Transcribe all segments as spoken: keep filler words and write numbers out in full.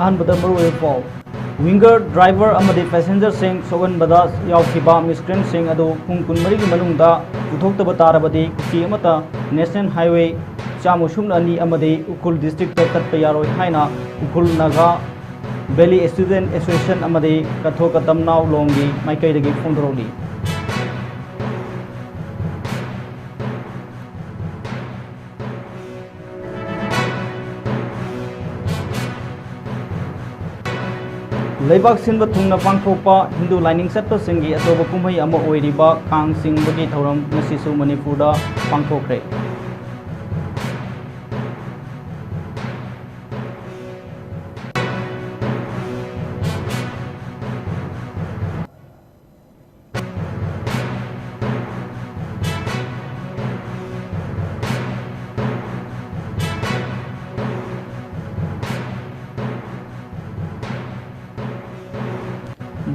ꯑꯍꯥꯟꯕꯗ ꯃꯔꯨꯑꯣꯏꯕ ꯄꯥꯎ꯫ Winger driver ꯑꯃꯗꯤ passengerꯁꯤꯡ ꯁꯣꯛꯍꯟꯕꯗ ꯌꯥꯎꯈꯤꯕ miscreantꯁꯤꯡ ꯑꯗꯨ ꯄꯨꯡ ꯀꯨꯟꯃꯔꯤꯒꯤ ꯃꯅꯨꯡꯗ ꯄꯨꯊꯣꯛꯇꯕ ꯇꯥꯔꯕꯗꯤ ꯀꯨꯀꯤ ꯑꯃꯠꯇ National Highway ꯆꯥꯝꯃ ꯁꯨꯞꯅ ꯑꯅꯤ ꯑꯃꯗꯤ ꯎꯈ꯭ꯔꯨꯜ districtꯇ ꯆꯠꯄ ꯌꯥꯔꯣꯏ ꯍꯥꯏꯅ Ukhrul Naga Valley Student Association ꯑꯃꯗꯤ ꯀꯊꯣ ꯀꯇꯝꯅꯥꯎ ꯂꯣꯡꯒꯤ ꯃꯥꯏꯀꯩꯗꯒꯤ ꯐꯣꯡꯗꯣꯔꯛꯂꯤ꯫ ꯂꯩꯕꯥꯛ ꯁꯤꯟꯕ ꯊꯨꯡꯅ ꯄꯥꯡꯊꯣꯛꯄ ꯍꯤꯟꯗꯨ ꯂꯥꯏꯅꯤꯡ ꯆꯠꯄꯁꯤꯡꯒꯤ ꯑꯆꯧꯕ ꯀꯨꯝꯍꯩ ꯑꯃ ꯑꯣꯏꯔꯤꯕ ꯀꯥꯡ ꯆꯤꯡꯕꯒꯤ ꯊꯧꯔꯝ ꯉꯁꯤꯁꯨ ꯃꯅꯤꯄꯨꯔꯗ ꯄꯥꯡꯊꯣꯛꯈ꯭ꯔꯦ꯫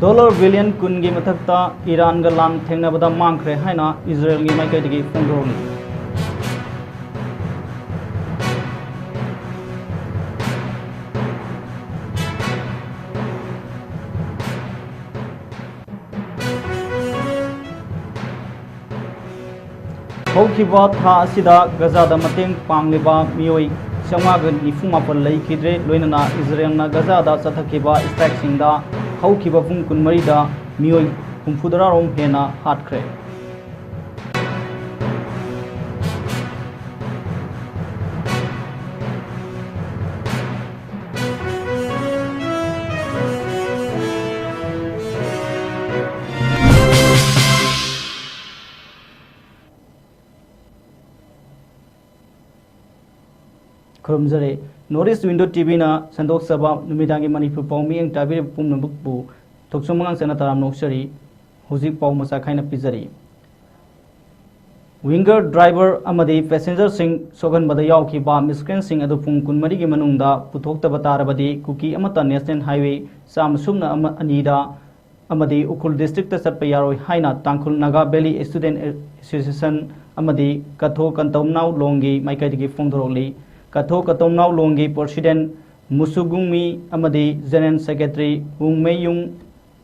Dollar billion ꯀꯨꯟꯒꯤ ꯃꯊꯛꯇ ꯏꯔꯥꯟꯒ ꯂꯥꯟ ꯊꯦꯡꯅꯕꯗ ꯃꯥꯡꯈ꯭ꯔꯦ ꯍꯥꯏꯅ ꯏꯖꯔꯦꯜꯒꯤ ꯃꯥꯏꯀꯩꯗꯒꯤ ꯐꯣꯡꯗꯣꯔꯛꯂꯤ꯫ ꯍꯧꯈꯤꯕ ꯊꯥ ꯑꯁꯤꯗ ꯒꯖꯥꯗ ꯃꯇꯦꯡ ꯄꯥꯡꯂꯤꯕ ꯃꯤꯑꯣꯏ ꯆꯥꯝꯃꯉꯥꯒ ꯅꯤꯐꯨ ꯃꯥꯄꯟ ꯂꯩꯈꯤꯗ꯭ꯔꯦ, ꯂꯣꯏꯅꯅ ꯏꯖꯔꯦꯜꯅ ꯒꯖꯥꯗ ꯆꯠꯊꯈꯤꯕ strikeꯁꯤꯡꯗ ꯍꯧꯈꯤꯕ ꯄꯨꯡ ꯀꯨꯟꯃꯔꯤꯗ ꯃꯤꯑꯣꯏ ꯍꯨꯝꯐꯨꯇꯔꯥꯔꯣꯝ ꯍꯦꯟꯅ ꯍꯥꯠꯈ꯭ꯔꯦ꯫ ꯈꯨꯔꯨꯝꯖꯔꯤ꯫ North East Window TVꯅ ꯁꯟꯗꯣꯛꯆꯕ ꯅꯨꯃꯤꯗꯥꯡꯒꯤ ꯃꯅꯤꯄꯨꯔ ꯄꯥꯎ ꯃꯤꯠꯌꯦꯡ ꯇꯥꯕꯤꯔꯤꯕ ꯄꯨꯝꯅꯃꯛꯄꯨ ꯊꯣꯛꯆꯣꯝ ꯑꯉꯥꯡ ꯆꯠꯅ ꯇꯔꯥꯝꯅ ꯑꯣꯛꯆꯔꯤ꯫ ꯍꯧꯖꯤꯛ ꯄꯥꯎ ꯃꯆꯥ ꯈꯥꯏꯅ ꯄꯤꯖꯔꯤ꯫ Winger driver ꯑꯃꯗꯤ passengerꯁꯤꯡ ꯁꯣꯛꯍꯟꯕꯗ ꯌꯥꯎꯈꯤꯕ miscreantꯁꯤꯡ ꯑꯗꯨ ꯄꯨꯡ ꯀꯨꯟꯃꯔꯤꯒꯤ ꯃꯅꯨꯡꯗ ꯄꯨꯊꯣꯛꯇꯕ ꯇꯥꯔꯕꯗꯤ ꯀꯨꯀꯤ ꯑꯃꯠꯇ National Highway ꯆꯥꯝꯃ ꯁꯨꯞꯅ ꯑꯃ ꯑꯅꯤꯗ ꯑꯃꯗꯤ ꯎꯈ꯭ꯔꯨꯜ districtꯇ ꯆꯠꯄ ꯌꯥꯔꯣꯏ ꯍꯥꯏꯅ ꯇꯥꯡꯈꯨꯜ ꯅꯥꯒꯥ Valley Student Association ꯑꯃꯗꯤ ꯀꯊꯣ ꯀꯟꯇꯧꯅꯥꯎ ꯂꯣꯡꯒꯤ ꯃꯥꯏꯀꯩꯗꯒꯤ ꯐꯣꯡꯗꯣꯔꯛꯂꯤ꯫ ꯀꯊꯣ ꯀꯟꯇꯧꯅꯥꯎ ꯂꯣꯡꯒꯤ president ꯃꯨꯁꯨꯒꯨꯡꯃꯤ ꯑꯃꯗꯤ General Secretary ꯋꯨꯡꯃꯦꯌꯨꯡ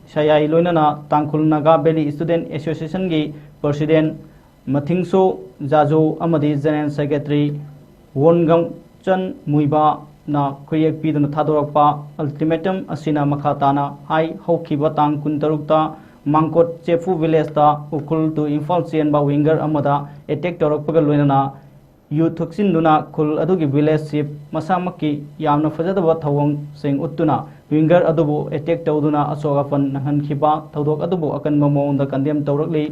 ꯁꯌꯥꯏ ꯂꯣꯏꯅꯅ ꯇꯥꯡꯈꯨꯜ ꯅꯥꯒꯥ ꯚꯦꯂꯤ ꯁ꯭ꯇꯨꯗꯦꯟꯠ ꯑꯦꯁꯣꯁꯤꯌꯦꯁꯟꯒꯤ ꯄ꯭ꯔꯁꯤꯗꯦꯟꯠ ꯃꯊꯤꯡꯁꯣ ꯖꯥꯖꯣ ꯑꯃꯗꯤ General Secretary ꯋꯣꯟꯒꯝꯆꯟ ꯃꯨꯏꯕꯥꯅ ꯈꯨꯠꯌꯦꯛ ꯄꯤꯗꯨꯅ ꯊꯥꯗꯣꯔꯛꯄ ꯑꯜꯇꯤꯃꯦꯇꯝ ꯑꯁꯤꯅ ꯃꯈꯥ ꯇꯥꯅ ꯍꯥꯏ, ꯍꯧꯈꯤꯕ ꯇꯥꯡ ꯀꯨꯟꯇꯔꯨꯛꯇ ꯃꯥꯡꯀꯣꯠ ꯆꯦꯐꯨ ꯚꯤꯂꯦꯖꯇ ꯎꯈ꯭ꯔꯨꯜ to ꯏꯝꯐꯥꯜ ꯆꯦꯟꯕ ꯋꯤꯡꯒꯔ ꯑꯃꯗ ꯑꯦꯇꯦꯛ ꯇꯧꯔꯛꯄꯒ ꯂꯣꯏꯅꯅ ꯌꯨ ꯊꯛꯆꯤꯟꯗꯨꯅ ꯈꯨꯜ ꯑꯗꯨꯒꯤ ꯚꯤꯂꯦꯖ ꯆꯤꯐ ꯃꯁꯥꯃꯛꯀꯤ ꯌꯥꯝꯅ ꯐꯖꯗꯕ ꯊꯧꯑꯣꯡꯁꯤꯡ ꯎꯠꯇꯨꯅ ꯋꯤꯡꯒꯔ ꯑꯗꯨꯕꯨ ꯑꯦꯇꯦꯛ ꯇꯧꯗꯨꯅ ꯑꯁꯣꯛ ꯑꯄꯟ ꯅꯪꯍꯟꯈꯤꯕ ꯊꯧꯗꯣꯛ ꯑꯗꯨꯕꯨ ꯑꯀꯟꯕ ꯃꯑꯣꯡꯗ ꯀꯟꯗꯦꯝ ꯇꯧꯔꯛꯂꯤ꯫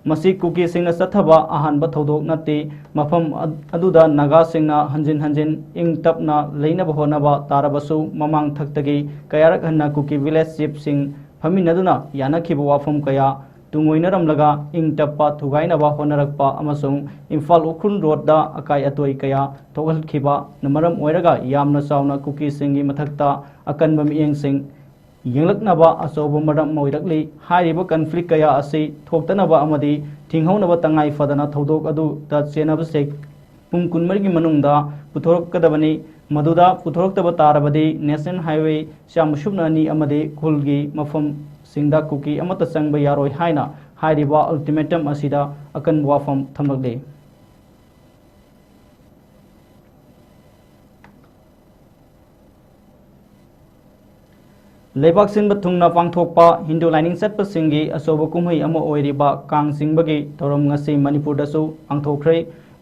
ꯃꯁꯤ ꯀꯨꯀꯤꯁꯤꯡꯅ ꯆꯠꯊꯕ ꯑꯍꯥꯟꯕ ꯊꯧꯗꯣꯛ ꯅꯠꯇꯦ꯫ ꯃꯐꯝ ꯑꯗꯨꯗ ꯅꯥꯒꯥꯁꯤꯡꯅ ꯍꯟꯖꯤꯟ ꯍꯟꯖꯤꯟ ꯏꯪ ꯇꯞꯅ ꯂꯩꯅꯕ ꯍꯣꯠꯅꯕ ꯇꯥꯔꯕꯁꯨ, ꯃꯃꯥꯡ ꯊꯛꯇꯒꯤ ꯀꯌꯥꯔꯛ ꯍꯟꯅ ꯀꯨꯀꯤ ꯚꯤꯂꯦꯖ ꯆꯤꯐꯁꯤꯡ ꯐꯝꯃꯤꯟꯅꯗꯨꯅ ꯌꯥꯅꯈꯤꯕ ꯋꯥꯐꯝ ꯀꯌꯥ ꯇꯨꯡꯑꯣꯏꯅꯔꯝꯂꯒ ꯏꯪ ꯇꯞꯄ ꯊꯨꯒꯥꯏꯅꯕ ꯍꯣꯠꯅꯔꯛꯄ ꯑꯃꯁꯨꯡ ꯏꯝꯐꯥꯜ ꯎꯈ꯭ꯔꯨꯜ ꯔꯣꯗꯇ ꯑꯀꯥꯏ ꯑꯇꯣꯏ ꯀꯌꯥ ꯊꯣꯛꯍꯟꯈꯤꯕꯅ ꯃꯔꯝ ꯑꯣꯏꯔꯒ ꯌꯥꯝꯅ ꯆꯥꯎꯅ ꯀꯨꯀꯤꯁꯤꯡꯒꯤ ꯃꯊꯛꯇ ꯑꯀꯟꯕ ꯃꯤꯠꯌꯦꯡꯁꯤꯡ ꯌꯦꯡꯂꯛꯅꯕ ꯑꯆꯧꯕ ꯃꯔꯝ ꯑꯃ ꯑꯣꯏꯔꯛꯂꯤ꯫ ꯍꯥꯏꯔꯤꯕ ꯀꯟꯐ꯭ꯂꯤꯛ ꯀꯌꯥ ꯑꯁꯤ ꯊꯣꯛꯇꯅꯕ ꯑꯃꯗꯤ ꯊꯤꯡꯍꯧꯅꯕ ꯇꯉꯥꯏ ꯐꯗꯅ ꯊꯧꯗꯣꯛ ꯑꯗꯨꯗ ꯆꯦꯟꯅꯕꯁꯦ ꯄꯨꯡ ꯀꯨꯟꯃꯔꯤꯒꯤ ꯃꯅꯨꯡꯗ ꯄꯨꯊꯣꯔꯛꯀꯗꯕꯅꯤ꯫ ꯃꯗꯨꯗ ꯄꯨꯊꯣꯔꯛꯇꯕ ꯇꯥꯔꯕꯗꯤ ꯅꯦꯁꯅꯦꯜ ꯍꯥꯏꯋꯦ ꯆꯥꯝꯃ ꯁꯨꯞꯅ ꯑꯅꯤ ꯑꯃꯗꯤ ꯈꯨꯜꯒꯤ ꯃꯐꯝꯁꯤꯡꯗ ꯀꯨꯀꯤ ꯑꯃꯠꯇ ꯆꯪꯕ ꯌꯥꯔꯣꯏ ꯍꯥꯏꯅ ꯍꯥꯏꯔꯤꯕ ꯑꯜꯇꯤꯃꯦꯇꯝ ꯑꯁꯤꯗ ꯑꯀꯟꯕ ꯋꯥꯐꯝ ꯊꯝꯂꯛꯂꯤ꯫ ꯂꯩꯕꯥꯛ ꯁꯤꯟꯕ ꯊꯨꯡꯅ ꯄꯥꯡꯊꯣꯛꯄ ꯍꯤꯟꯗꯨ ꯂꯥꯏꯅꯤꯡ ꯆꯠꯄꯁꯤꯡꯒꯤ ꯑꯆꯧꯕ ꯀꯨꯝꯍꯩ ꯑꯃ ꯑꯣꯏꯔꯤꯕ ꯀꯥꯡ ꯆꯤꯡꯕꯒꯤ ꯊꯧꯔꯝ ꯉꯁꯤ ꯃꯅꯤꯄꯨꯔꯗꯁꯨ ꯄꯥꯡꯊꯣꯛꯈ꯭ꯔꯦ꯫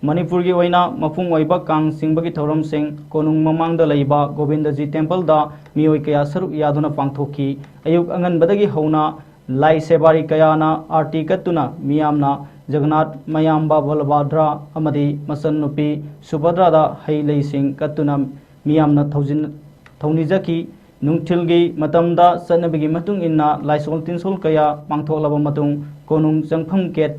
ꯃꯅꯤꯄꯨꯔꯒꯤ ꯑꯣꯏꯅ ꯃꯄꯨꯡ ꯑꯣꯏꯕ ꯀꯥꯡ ꯆꯤꯡꯕꯒꯤ ꯊꯧꯔꯝꯁꯤꯡ ꯀꯣꯅꯨꯡ ꯃꯃꯥꯡꯗ ꯂꯩꯕ ꯒꯣꯕꯤꯟꯗꯖꯤ ꯇꯦꯝꯄꯜꯗ ꯃꯤꯑꯣꯏ ꯀꯌꯥ ꯁꯔꯨꯛ ꯌꯥꯗꯨꯅ ꯄꯥꯡꯊꯣꯛꯈꯤ꯫ ꯑꯌꯨꯛ ꯑꯉꯟꯕꯗꯒꯤ ꯍꯧꯅ ꯂꯥꯏ ꯁꯦꯕꯥꯔꯤ ꯀꯌꯥꯅ ꯑꯥꯔꯇꯤ ꯀꯠꯇꯨꯅ ꯃꯤꯌꯥꯝꯅ ꯖꯒꯅꯥꯊ, ꯃꯌꯥꯝꯕ ꯕꯂꯚꯗ꯭ꯔ ꯑꯃꯗꯤ ꯃꯆꯟꯅꯨꯄꯤ ꯁꯨꯚꯗ꯭ꯔꯥꯗ ꯍꯩ ꯂꯩꯁꯤꯡ ꯀꯠꯇꯨꯅ ꯃꯤꯌꯥꯝꯅ ꯊꯧꯖꯤꯟ-, ꯊꯧꯅꯤꯖꯈꯤ꯫ ꯅꯨꯡꯊꯤꯜꯒꯤ ꯃꯇꯝꯗ ꯆꯠꯅꯕꯤꯒꯤ ꯃꯇꯨꯡ ꯏꯟꯅ ꯂꯥꯏꯁꯣꯜ ꯇꯤꯟꯁꯣꯜ ꯀꯌꯥ ꯄꯥꯡꯊꯣꯛꯂꯕ ꯃꯇꯨꯡ ꯀꯣꯅꯨꯡ ꯆꯪꯐꯝ ꯒꯦꯠ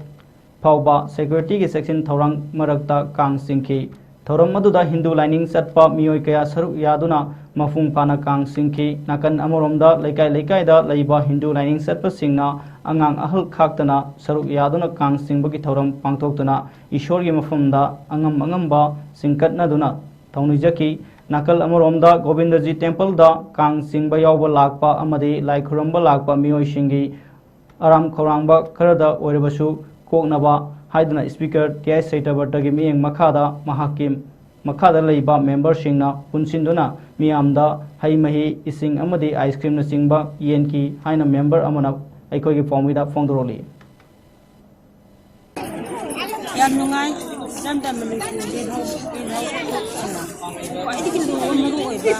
ꯐꯥꯎꯕ ꯁꯦꯀ꯭ꯌꯨꯔꯤꯇꯤꯒꯤ ꯆꯦꯛꯁꯤꯟ ꯊꯧꯔꯥꯡ ꯃꯔꯛꯇ ꯀꯥꯡ ꯆꯤꯡꯈꯤ꯫ ꯊꯧꯔꯝ ꯑꯗꯨꯗ ꯍꯤꯟꯗꯨ ꯂꯥꯏꯅꯤꯡ ꯆꯠꯄ ꯃꯤꯑꯣꯏ ꯀꯌꯥ ꯁꯔꯨꯛ ꯌꯥꯗꯨꯅ ꯃꯄꯨꯡ ꯐꯥꯅ ꯀꯥꯡ ꯆꯤꯡꯈꯤ꯫ ꯅꯥꯀꯟ ꯑꯃꯔꯣꯝꯗ ꯂꯩꯀꯥꯏ ꯂꯩꯀꯥꯏꯗ ꯂꯩꯕ ꯍꯤꯟꯗꯨ ꯂꯥꯏꯅꯤꯡ ꯆꯠꯄꯁꯤꯡꯅ ꯑꯉꯥꯡ ꯑꯍꯜ ꯈꯥꯛꯇꯅ ꯁꯔꯨꯛ ꯌꯥꯗꯨꯅ ꯀꯥꯡ ꯆꯤꯡꯕꯒꯤ ꯊꯧꯔꯝ ꯄꯥꯡꯊꯣꯛꯇꯨꯅ ꯏꯁꯣꯔꯒꯤ ꯃꯐꯝꯗ ꯑꯉꯝ ꯑꯉꯝꯕ ꯆꯤꯡꯀꯠꯅꯗꯨꯅ ꯊꯧꯅꯤꯖꯈꯤ꯫ ꯅꯥꯀꯜ ꯑꯃꯔꯣꯝꯗ ꯒꯣꯕꯤꯟꯗꯖꯤ ꯇꯦꯝꯄꯜꯗ ꯀꯥꯡ ꯆꯤꯡꯕ ꯌꯥꯎꯕ ꯂꯥꯛꯄ ꯑꯃꯗꯤ ꯂꯥꯏ ꯈꯨꯔꯨꯝꯕ ꯂꯥꯛꯄ ꯃꯤꯑꯣꯏꯁꯤꯡꯒꯤ ꯑꯔꯥꯝ ꯈꯧꯔꯥꯡꯕ ꯈꯔꯗ ꯑꯣꯏꯔꯕꯁꯨ ꯀꯣꯛꯅꯕ ꯍꯥꯏꯗꯨꯅ ꯁ꯭ꯄꯤꯀꯔ ꯇꯤ ꯑꯥꯏ ꯁꯩꯇꯕ꯭ꯔꯇꯒꯤ ꯃꯤꯠꯌꯦꯡ ꯃꯈꯥꯗ ꯃꯍꯥꯛꯀꯤ ꯃꯈꯥꯗ ꯂꯩꯕ ꯃꯦꯝꯕꯔꯁꯤꯡꯅ ꯄꯨꯟꯁꯤꯟꯗꯨꯅ ꯃꯤꯌꯥꯝꯗ ꯍꯩ ꯃꯍꯤ, ꯏꯁꯤꯡ ꯑꯃꯗꯤ ꯑꯥꯏꯁ ꯀ꯭ꯔꯤꯝꯅꯆꯤꯡꯕ ꯌꯦꯟꯈꯤ ꯍꯥꯏꯅ ꯃꯦꯝꯕꯔ ꯑꯃꯅ ꯑꯩꯈꯣꯏꯒꯤ ꯄꯥꯎꯃꯤꯗ ꯐꯣꯡꯗꯣꯔꯛꯂꯤ꯫ ꯌꯥꯝ ꯅꯨꯡꯉꯥꯏ꯫ ꯏꯔꯝꯗꯝ ꯃꯅꯤꯄꯨꯔꯒꯤ ꯍꯧ-, ꯏꯍꯧ ꯄꯣꯠꯊꯣꯛꯁꯤꯡꯅ ꯈ꯭ꯋꯥꯏꯗꯒꯤ ꯂꯨꯕ ꯃꯔꯨ ꯑꯣꯏꯕ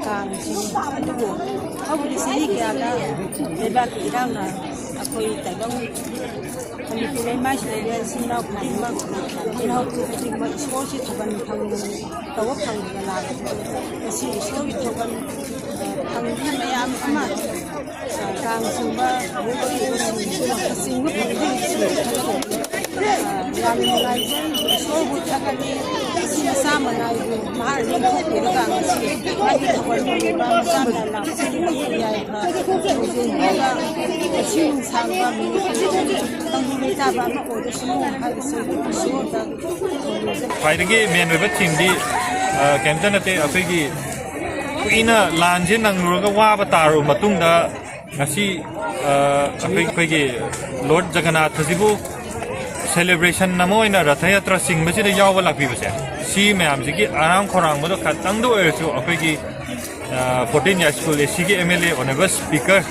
ꯀꯥꯡꯁꯤꯅꯤ꯫ ꯑꯗꯨꯕꯨ ꯍꯧꯈꯤꯕ ꯆꯍꯤ ꯀꯌꯥꯗ ꯂꯩꯕꯥꯛꯀꯤ ꯏꯔꯥꯡꯅ ꯑꯩꯈꯣꯏ ꯇꯥꯏꯕꯪ ꯃꯅꯤꯄꯨꯔ ꯂꯩꯃꯥꯏꯁꯤꯗ ꯂꯩꯕ ꯏꯆꯤꯟ ꯏꯅꯥꯎ ꯈꯨꯗꯤꯡꯃꯛ, ꯏꯍꯧ ꯈꯨꯗꯤꯡꯃꯛ ꯏꯁꯣꯔꯁꯤ ꯊꯧꯒꯟ ꯐꯪ-, ꯇꯧꯕ ꯐꯪꯗꯅ ꯂꯥꯛꯂꯕꯅꯤ꯫ ꯉꯁꯤ ꯏꯁꯣꯔꯒꯤ ꯊꯧꯒꯟ, ꯑ, ꯐꯪꯕ ꯃꯌꯥꯝ ꯑꯃ ꯀꯥꯡ ꯆꯤꯡꯕ ꯍꯧꯔꯛꯂꯤꯕꯁꯤꯡꯁꯤꯅ ꯑꯆꯤꯡꯕ ꯐꯪꯗꯣꯔꯤꯕꯁꯤꯡ ꯈꯜꯂꯒ ꯌꯥꯝꯅ ꯅꯨꯡꯉꯥꯏꯖꯩ꯫ ꯏꯁꯣꯔꯕꯨ ꯊꯥꯒꯠꯂꯤ꯫ ꯃꯁꯤ ꯃꯆꯥ ꯃꯅꯥꯏꯕꯨ ꯃꯍꯥꯛ ꯂꯦꯡꯊꯣꯛꯄꯤꯔꯒ ꯉꯁꯤ ꯃꯥꯒꯤ ꯊꯧꯒꯜ ꯄꯨꯔꯤꯕ ꯃꯆꯥ ꯃꯌꯥꯝ ꯂꯥꯛꯄꯁꯤꯡ ꯑꯗꯨꯕꯨ ꯌꯥꯏꯐ ꯊꯧꯖꯤꯟꯕꯤꯔꯒ ꯄꯨꯟꯁꯤ ꯅꯨꯡꯁꯥꯡꯕ ꯃꯅꯤꯄꯨꯔ ꯇꯪꯗꯨ ꯂꯩꯇꯥꯕ ꯑꯃ ꯑꯣꯏꯔꯁꯅꯨ ꯍꯥꯏꯕꯁꯤ ꯏꯁꯣꯔꯗ ꯈ꯭ꯋꯥꯏꯗꯒꯤ ꯃꯦꯟ ꯑꯣꯏꯕ ꯊꯤꯝꯗꯤ, ꯑ, ꯀꯩꯝꯇ ꯅꯠꯇꯦ꯫ ꯑꯩꯈꯣꯏꯒꯤ ꯀꯨꯏꯅ ꯂꯥꯟꯁꯦ ꯅꯪꯂꯨꯔꯒ ꯋꯥꯕ ꯇꯥꯔꯕ ꯃꯇꯨꯡꯗ ꯉꯁꯤ, ꯑ, ꯑꯩꯈꯣꯏ, ꯑꯩꯈꯣꯏꯒꯤ ꯂꯣꯔꯗ ꯖꯒꯅꯥꯊꯁꯤꯕꯨ ꯁꯦꯂꯦꯕ꯭ꯔꯦꯁꯟ ꯑꯃ ꯑꯣꯏꯅ ꯔꯊ ꯌꯥꯇ꯭ꯔꯥ ꯆꯤꯡꯕꯁꯤꯗ ꯌꯥꯎꯕ ꯂꯥꯛꯄꯤꯕꯁꯦ, ꯁꯤ ꯃꯌꯥꯝꯁꯤꯒꯤ ꯑꯔꯥꯝ ꯈꯧꯔꯥꯡꯕꯗꯣ ꯈꯇꯪꯗ ꯑꯣꯏꯔꯁꯨ ꯑꯩꯈꯣꯏꯒꯤ, ꯑ, ꯐꯣꯔꯇꯤꯟ ꯌꯥꯏꯁ꯭ꯀꯨꯜ ꯑꯦ ꯁꯤꯒꯤ M L A honourable speaker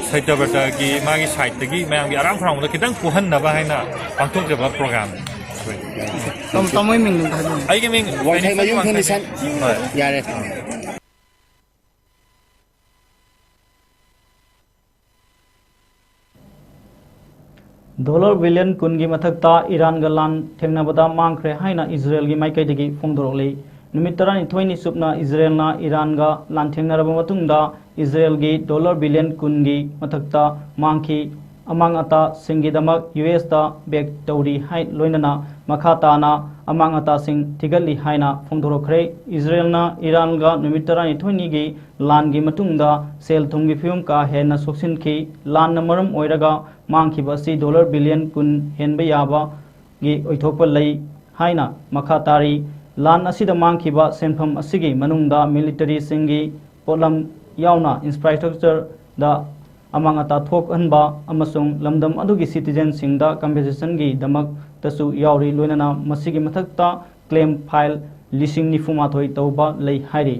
ꯁꯩꯇꯕ꯭ꯔꯇꯒꯤ ꯃꯥꯒꯤ ꯁꯥꯏꯠꯇꯒꯤ ꯃꯌꯥꯝꯒꯤ ꯑꯔꯥꯝ ꯈꯧꯔꯥꯡꯕꯗꯣ ꯈꯤꯇꯪ ꯀꯣꯛꯍꯟꯅꯕ ꯍꯥꯏꯅ ꯄꯥꯡꯊꯣꯛꯆꯕ ꯄ꯭ꯔꯣꯒ꯭ꯔꯥꯝꯅꯤ꯫ ꯇꯥꯃꯣ, ꯇꯥꯃꯣꯒꯤ ꯃꯤꯡ ꯑꯝꯇ ꯍꯥꯏꯕꯤꯌꯨ꯫ ꯑꯩꯒꯤ ꯃꯤꯡ ꯋꯥꯡꯈꯩꯃꯌꯨꯝ ꯐꯦꯃꯤꯁꯟ꯫ ꯍꯣꯏ꯫ ꯌꯥꯔꯦ꯫ ꯗꯣꯂꯔ ꯕꯤꯂꯤꯌꯟ ꯀꯨꯟꯒꯤ ꯃꯊꯛꯇ ꯏꯔꯥꯟꯒ ꯂꯥꯟ ꯊꯦꯡꯅꯕꯗ ꯃꯥꯡꯈ꯭ꯔꯦ ꯍꯥꯏꯅ ꯏꯖꯔꯦꯜꯒꯤ ꯃꯥꯏꯀꯩꯗꯒꯤ ꯐꯣꯡꯗꯣꯔꯛꯂꯤ꯫ ꯅꯨꯃꯤꯠ ꯇꯔꯥꯅꯤꯊꯣꯏꯅꯤ ꯆꯨꯞꯅ ꯏꯖꯔꯦꯜꯅ ꯏꯔꯥꯟꯒ ꯂꯥꯟꯊꯦꯡꯅꯔꯕ ꯃꯇꯨꯡꯗ ꯏꯖꯔꯦꯜꯒꯤ ꯗꯣꯂꯔ ꯕꯤꯂꯤꯌꯟ ꯀꯨꯟꯒꯤ ꯃꯊꯛꯇ ꯃꯥꯡꯈꯤ꯫ ꯑꯃꯥꯡ ꯑꯇꯥꯁꯤꯡꯒꯤꯗꯃꯛ ꯌꯨ ꯑꯦꯁꯇ ꯕꯦꯛ ꯇꯧꯔꯤ ꯍꯥꯏ, ꯂꯣꯏꯅꯅ ꯃꯈꯥ ꯇꯥꯅ ꯑꯃꯥꯡ ꯑꯇꯥꯁꯤꯡ ꯊꯤꯒꯠꯂꯤ ꯍꯥꯏꯅ ꯐꯣꯡꯗꯣꯔꯛꯈ꯭ꯔꯦ꯫ ꯏꯖꯔꯦꯜꯅ ꯏꯔꯥꯟꯒ ꯅꯨꯃꯤꯠ ꯇꯔꯥꯅꯤꯊꯣꯏꯅꯤꯒꯤ ꯂꯥꯟꯒꯤ ꯃꯇꯨꯡꯗ ꯁꯦꯜ ꯊꯨꯝꯒꯤ ꯐꯤꯕꯝ ꯀꯥ ꯍꯦꯟꯅ ꯁꯣꯛꯆꯤꯟꯈꯤ꯫ ꯂꯥꯟꯅ ꯃꯔꯝ ꯑꯣꯏꯔꯒ ꯃꯥꯡꯈꯤꯕ ꯑꯁꯤ ꯗꯣꯂꯔ ꯕꯤꯂꯤꯌꯟ ꯀꯨꯟ ꯍꯦꯟꯕ ꯌꯥꯕꯒꯤ ꯑꯣꯏꯊꯣꯛꯄ ꯂꯩ ꯍꯥꯏꯅ ꯃꯈꯥ ꯇꯥꯔꯤ꯫ ꯂꯥꯟ ꯑꯁꯤꯗ ꯃꯥꯡꯈꯤꯕ ꯁꯦꯟꯐꯝ ꯑꯁꯤꯒꯤ ꯃꯅꯨꯡꯗ militaryꯁꯤꯡꯒꯤ ꯄꯣꯠꯂꯝ ꯌꯥꯎꯅ infrastructureꯗ ꯑꯃꯥꯡ ꯑꯇꯥ ꯊꯣꯛꯍꯟꯕ ꯑꯃꯁꯨꯡ ꯂꯝꯗꯝ ꯑꯗꯨꯒꯤ citizenꯁꯤꯡꯗ compensationꯒꯤꯗꯃꯛꯇꯁꯨ ꯌꯥꯎꯔꯤ꯫ ꯂꯣꯏꯅꯅ ꯃꯁꯤꯒꯤ ꯃꯊꯛꯇ claim file ꯂꯤꯁꯤꯡ ꯅꯤꯐꯨ ꯃꯥꯊꯣꯏ ꯇꯧꯕ ꯂꯩ ꯍꯥꯏꯔꯤ꯫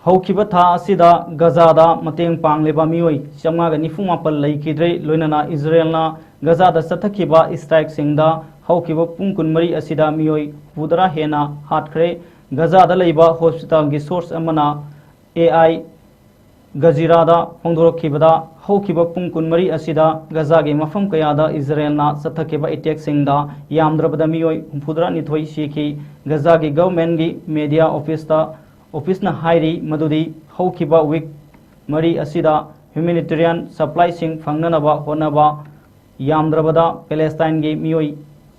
ꯍꯧꯈꯤꯕ ꯊꯥ ꯑꯁꯤꯗ ꯒꯖꯥꯗ ꯃꯇꯦꯡ ꯄꯥꯡꯂꯤꯕ ꯃꯤꯑꯣꯏ ꯆꯥꯝꯃꯉꯥꯒ ꯅꯤꯐꯨ ꯃꯥꯄꯜ ꯂꯩꯈꯤꯗ꯭ꯔꯦ꯫ ꯂꯣꯏꯅꯅ ꯏꯖꯔꯦꯜꯅ ꯒꯖꯥꯗ ꯆꯠꯊꯈꯤꯕ strikeꯁꯤꯡꯗ ꯍꯧꯈꯤꯕ ꯄꯨꯡ ꯀꯨꯟꯃꯔꯤ ꯑꯁꯤꯗ ꯃꯤꯑꯣꯏ ꯍꯨꯝꯐꯨꯇꯔꯥ ꯍꯦꯟꯅ ꯍꯥꯠꯈ꯭ꯔꯦ꯫ ꯒꯖꯥꯗ ꯂꯩꯕ hospitalꯒꯤ source ꯑꯃꯅ AI ꯖꯖꯤꯔꯥꯗ ꯐꯣꯡꯗꯣꯔꯛꯈꯤꯕꯗ, ꯍꯧꯈꯤꯕ ꯄꯨꯡ ꯀꯨꯟꯃꯔꯤ ꯑꯁꯤꯗ ꯒꯖꯥꯒꯤ ꯃꯐꯝ ꯀꯌꯥꯗ ꯏꯖꯔꯦꯜꯅ ꯆꯠꯊꯈꯤꯕ attackꯁꯤꯡꯗ ꯌꯥꯝꯗ꯭ꯔꯕꯗ ꯃꯤꯑꯣꯏ ꯍꯨꯝꯐꯨꯇꯔꯥꯅꯤꯊꯣꯏ ꯁꯤꯈꯤ꯫ ꯒꯖꯥꯒꯤ governmentꯀꯤ media officeꯇ, officeꯅ ꯍꯥꯏꯔꯤ ꯃꯗꯨꯗꯤ ꯍꯧꯈꯤꯕ week ꯃꯔꯤ ꯑꯁꯤꯗ humanitarian supplyꯁꯤꯡ ꯐꯪꯅꯅꯕ ꯍꯣꯠꯅꯕ ꯌꯥꯝꯗ꯭ꯔꯕꯗ ꯄꯦꯂꯦꯁꯇꯥꯏꯟꯒꯤ ꯃꯤꯑꯣꯏ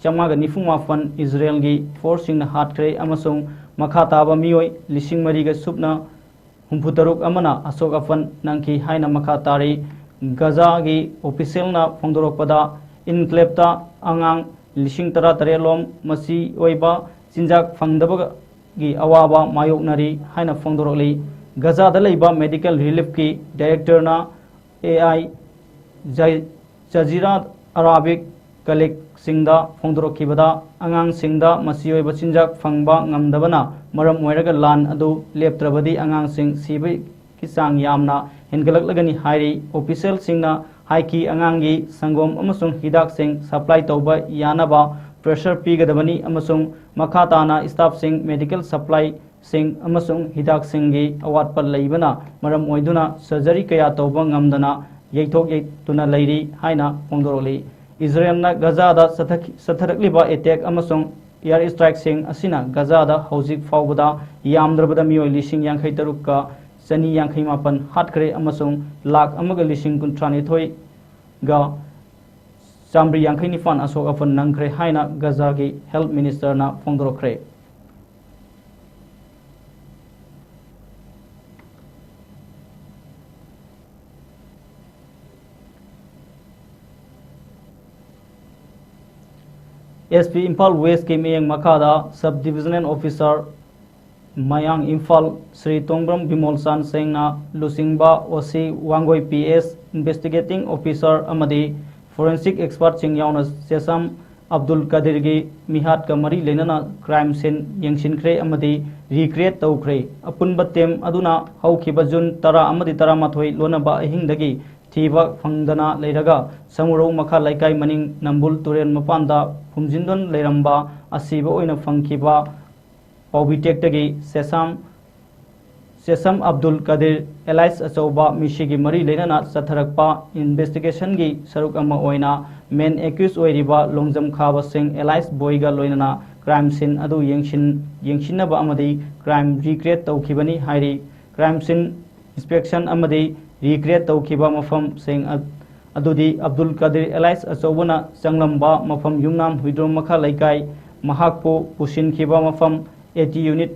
ꯆꯥꯝꯃꯉꯥꯒ ꯅꯤꯐꯨ ꯃꯥꯄꯟ ꯏꯖꯔꯦꯜꯒꯤ forceꯁꯤꯡꯅ ꯍꯥꯠꯈ꯭ꯔꯦ ꯑꯃꯁꯨꯡ ꯃꯈꯥ ꯇꯥꯕ ꯃꯤꯑꯣꯏ ꯂꯤꯁꯤꯡ ꯃꯔꯤꯒ ꯁꯨꯞꯅ ꯍꯨꯝꯐꯨꯇꯔꯨꯛ ꯑꯃꯅ ꯑꯁꯣꯛ ꯑꯄꯟ ꯅꯪꯈꯤ ꯍꯥꯏꯅ ꯃꯈꯥ ꯇꯥꯔꯤ꯫ ꯒꯖꯥꯒꯤ officialꯅ ꯐꯣꯡꯗꯣꯔꯛꯄꯗ, enclaveꯇ ꯑꯉꯥꯡ ꯂꯤꯁꯤꯡ ꯇꯔꯥꯇꯔꯦꯠ ꯂꯣꯝ ꯃꯆꯤ ꯑꯣꯏꯕ ꯆꯤꯟꯖꯥꯛ ꯐꯪꯗꯕꯒꯤ ꯑꯋꯥꯕ ꯃꯥꯌꯣꯛꯅꯔꯤ ꯍꯥꯏꯅ ꯐꯣꯡꯗꯣꯔꯛꯂꯤ꯫ ꯒꯖꯥꯗ ꯂꯩꯕ medical reliefꯀꯤ directorꯅ AI ꯖ-, ꯖꯖꯤꯔꯥ ꯑꯔꯥꯕꯤꯛ colleagueꯁꯤꯡꯗ ꯐꯣꯡꯗꯣꯔꯛꯈꯤꯕꯗ, ꯑꯉꯥꯡꯁꯤꯡꯗ ꯃꯆꯤ ꯑꯣꯏꯕ ꯆꯤꯟꯖꯥꯛ ꯐꯪꯕ ꯉꯝꯗꯕꯅ ꯃꯔꯝ ꯑꯣꯏꯔꯒ ꯂꯥꯟ ꯑꯗꯨ ꯂꯦꯞꯇ꯭ꯔꯕꯗꯤ ꯑꯉꯥꯡꯁꯤꯡ ꯁꯤꯕꯒꯤ ꯆꯥꯡ ꯌꯥꯝꯅ ꯍꯦꯟꯒꯠꯂꯛꯂꯒꯅꯤ ꯍꯥꯏꯔꯤ꯫ Officialꯁꯤꯡꯅ ꯍꯥꯏꯈꯤ, ꯑꯉꯥꯡꯒꯤ ꯁꯪꯒꯣꯝ ꯑꯃꯁꯨꯡ ꯍꯤꯗꯥꯛꯁꯤꯡ supply ꯇꯧꯕ ꯌꯥꯅꯕ pressure ꯄꯤꯒꯗꯕꯅꯤ ꯑꯃꯁꯨꯡ ꯃꯈꯥ ꯇꯥꯅ staffꯁꯤꯡ, medical supply ꯁꯤꯡ ꯑꯃꯁꯨꯡ ꯍꯤꯗꯥꯛꯁꯤꯡꯒꯤ ꯑꯋꯥꯠꯄ ꯂꯩꯕꯅ ꯃꯔꯝ ꯑꯣꯏꯗꯨꯅ surgery ꯀꯌꯥ ꯇꯧꯕ ꯉꯝꯗꯅ ꯌꯩꯊꯣꯛ ꯌꯩꯇꯨꯅ ꯂꯩꯔꯤ ꯍꯥꯏꯅ ꯐꯣꯡꯗꯣꯔꯛꯂꯤ꯫ ꯏꯖꯔꯦꯜꯅ ꯒꯖꯥꯗ ꯆꯠꯊꯈꯤ-, ꯆꯠꯊꯔꯛꯂꯤꯕ attack ꯑꯃꯁꯨꯡ air strikeꯁꯤꯡ ꯑꯁꯤꯅ ꯒꯖꯥꯗ ꯍꯧꯖꯤꯛ ꯐꯥꯎꯕꯗ ꯌꯥꯝꯗ꯭ꯔꯕꯗ ꯃꯤꯑꯣꯏ ꯂꯤꯁꯤꯡ ꯌꯥꯡꯈꯩ ꯇꯔꯨꯛꯀ ꯆꯅꯤ ꯌꯥꯡꯈꯩ ꯃꯥꯄꯟ ꯍꯥꯠꯈ꯭ꯔꯦ ꯑꯃꯁꯨꯡ ꯂꯥꯈ ꯑꯃꯒ ꯂꯤꯁꯤꯡ ꯀꯨꯟꯊ꯭ꯔꯥꯅꯤꯊꯣꯏꯒ ꯆꯥꯃꯔꯤ ꯌꯥꯡꯈꯩ ꯅꯤꯄꯥꯟ ꯑꯁꯣꯛ ꯑꯄꯟ ꯅꯪꯈ꯭ꯔꯦ ꯍꯥꯏꯅ ꯒꯖꯥꯒꯤ health ministerꯅ ꯐꯣꯡꯗꯣꯔꯛꯈ꯭ꯔꯦ꯫ ꯑꯦꯁ ꯄꯤ ꯏꯝꯐꯥꯜ ꯋꯦꯁꯀꯤ ꯃꯤꯠꯌꯦꯡ ꯃꯈꯥꯗ Sub Divisional Officer ꯃꯌꯥꯡ ꯏꯝꯐꯥꯜ ꯁ꯭ꯔꯤ ꯇꯣꯡꯕ꯭ꯔꯝ ꯕꯤꯃꯣꯜꯆꯥꯟ ꯁꯦꯡꯅ ꯂꯨꯆꯤꯡꯕ ꯑꯣ ꯁꯤ Wangoi P S, Investigating Officer ꯑꯃꯗꯤ Forensic Expertꯁꯤꯡ ꯌꯥꯎꯅ ꯆꯦꯁꯥꯝ ꯑꯕꯗꯨꯜ ꯀꯗꯤꯔꯒꯤ ꯃꯤꯍꯥꯠꯀ ꯃꯔꯤ ꯂꯩꯅꯅ crime scene ꯌꯦꯡꯁꯤꯟꯈ꯭ꯔꯦ ꯑꯃꯗꯤ recreate ꯇꯧꯈ꯭ꯔꯦ꯫ ꯑꯄꯨꯟꯕ team ꯑꯗꯨꯅ ꯍꯧꯈꯤꯕ ꯖꯨꯟ ꯇꯔꯥ ꯑꯃꯗꯤ ꯇꯔꯥꯃꯥꯊꯣꯏ ꯂꯣꯟꯅꯕ ꯑꯍꯤꯡꯗꯒꯤ ꯊꯤꯕ ꯐꯪꯗꯅ ꯂꯩꯔꯒ ꯁꯃꯨꯔꯧ ꯃꯈꯥ ꯂꯩꯀꯥꯏ ꯃꯅꯤꯡ ꯅꯝꯕꯨꯜ ꯇꯨꯔꯦꯜ ꯃꯄꯥꯟꯗ ꯐꯨꯝꯖꯤꯟꯗꯨꯅ ꯂꯩꯔꯝꯕ ꯑꯁꯤꯕ ꯑꯣꯏꯅ ꯐꯪꯈꯤꯕ ꯄꯥꯎꯕꯤꯇꯦꯛꯇꯒꯤ ꯁꯦꯁꯥꯝ, ꯁꯦꯁꯝ ꯑꯕꯗꯨꯜ ꯀꯗꯤꯔ alias ꯑꯆꯧꯕ ꯃꯤꯁꯤꯒꯤ ꯃꯔꯤ ꯂꯩꯅꯅ ꯆꯠꯊꯔꯛꯄ investigationꯒꯤ ꯁꯔꯨꯛ ꯑꯃ ꯑꯣꯏꯅ main accused ꯑꯣꯏꯔꯤꯕ ꯂꯣꯡꯖꯝ ꯈꯥꯕ ꯁꯤꯡ alias ꯕꯣꯏꯒ ꯂꯣꯏꯅꯅ crime scene ꯑꯗꯨ ꯌꯦꯡꯁꯤꯟ-, ꯌꯦꯡꯁꯤꯟꯅꯕ ꯑꯃꯗꯤ crime recreate ꯇꯧꯈꯤꯕꯅꯤ ꯍꯥꯏꯔꯤ꯫ Crime scene inspection ꯑꯃꯗꯤ recreate ꯇꯧꯈꯤꯕ ꯃꯐꯝꯁꯤꯡ ꯑ-, ꯑꯗꯨꯗꯤ ꯑꯕꯗꯨꯜ ꯀꯗꯤꯔ alias ꯑꯆꯧꯕꯅ ꯆꯪꯂꯝꯕ ꯃꯐꯝ ꯌꯨꯝꯅꯥꯝ ꯍꯨꯏꯗ꯭ꯔꯣꯝ ꯃꯈꯥ ꯂꯩꯀꯥꯏ, ꯃꯍꯥꯛꯄꯨ ꯄꯨꯁꯤꯟꯈꯤꯕ ꯃꯐꯝ AT unit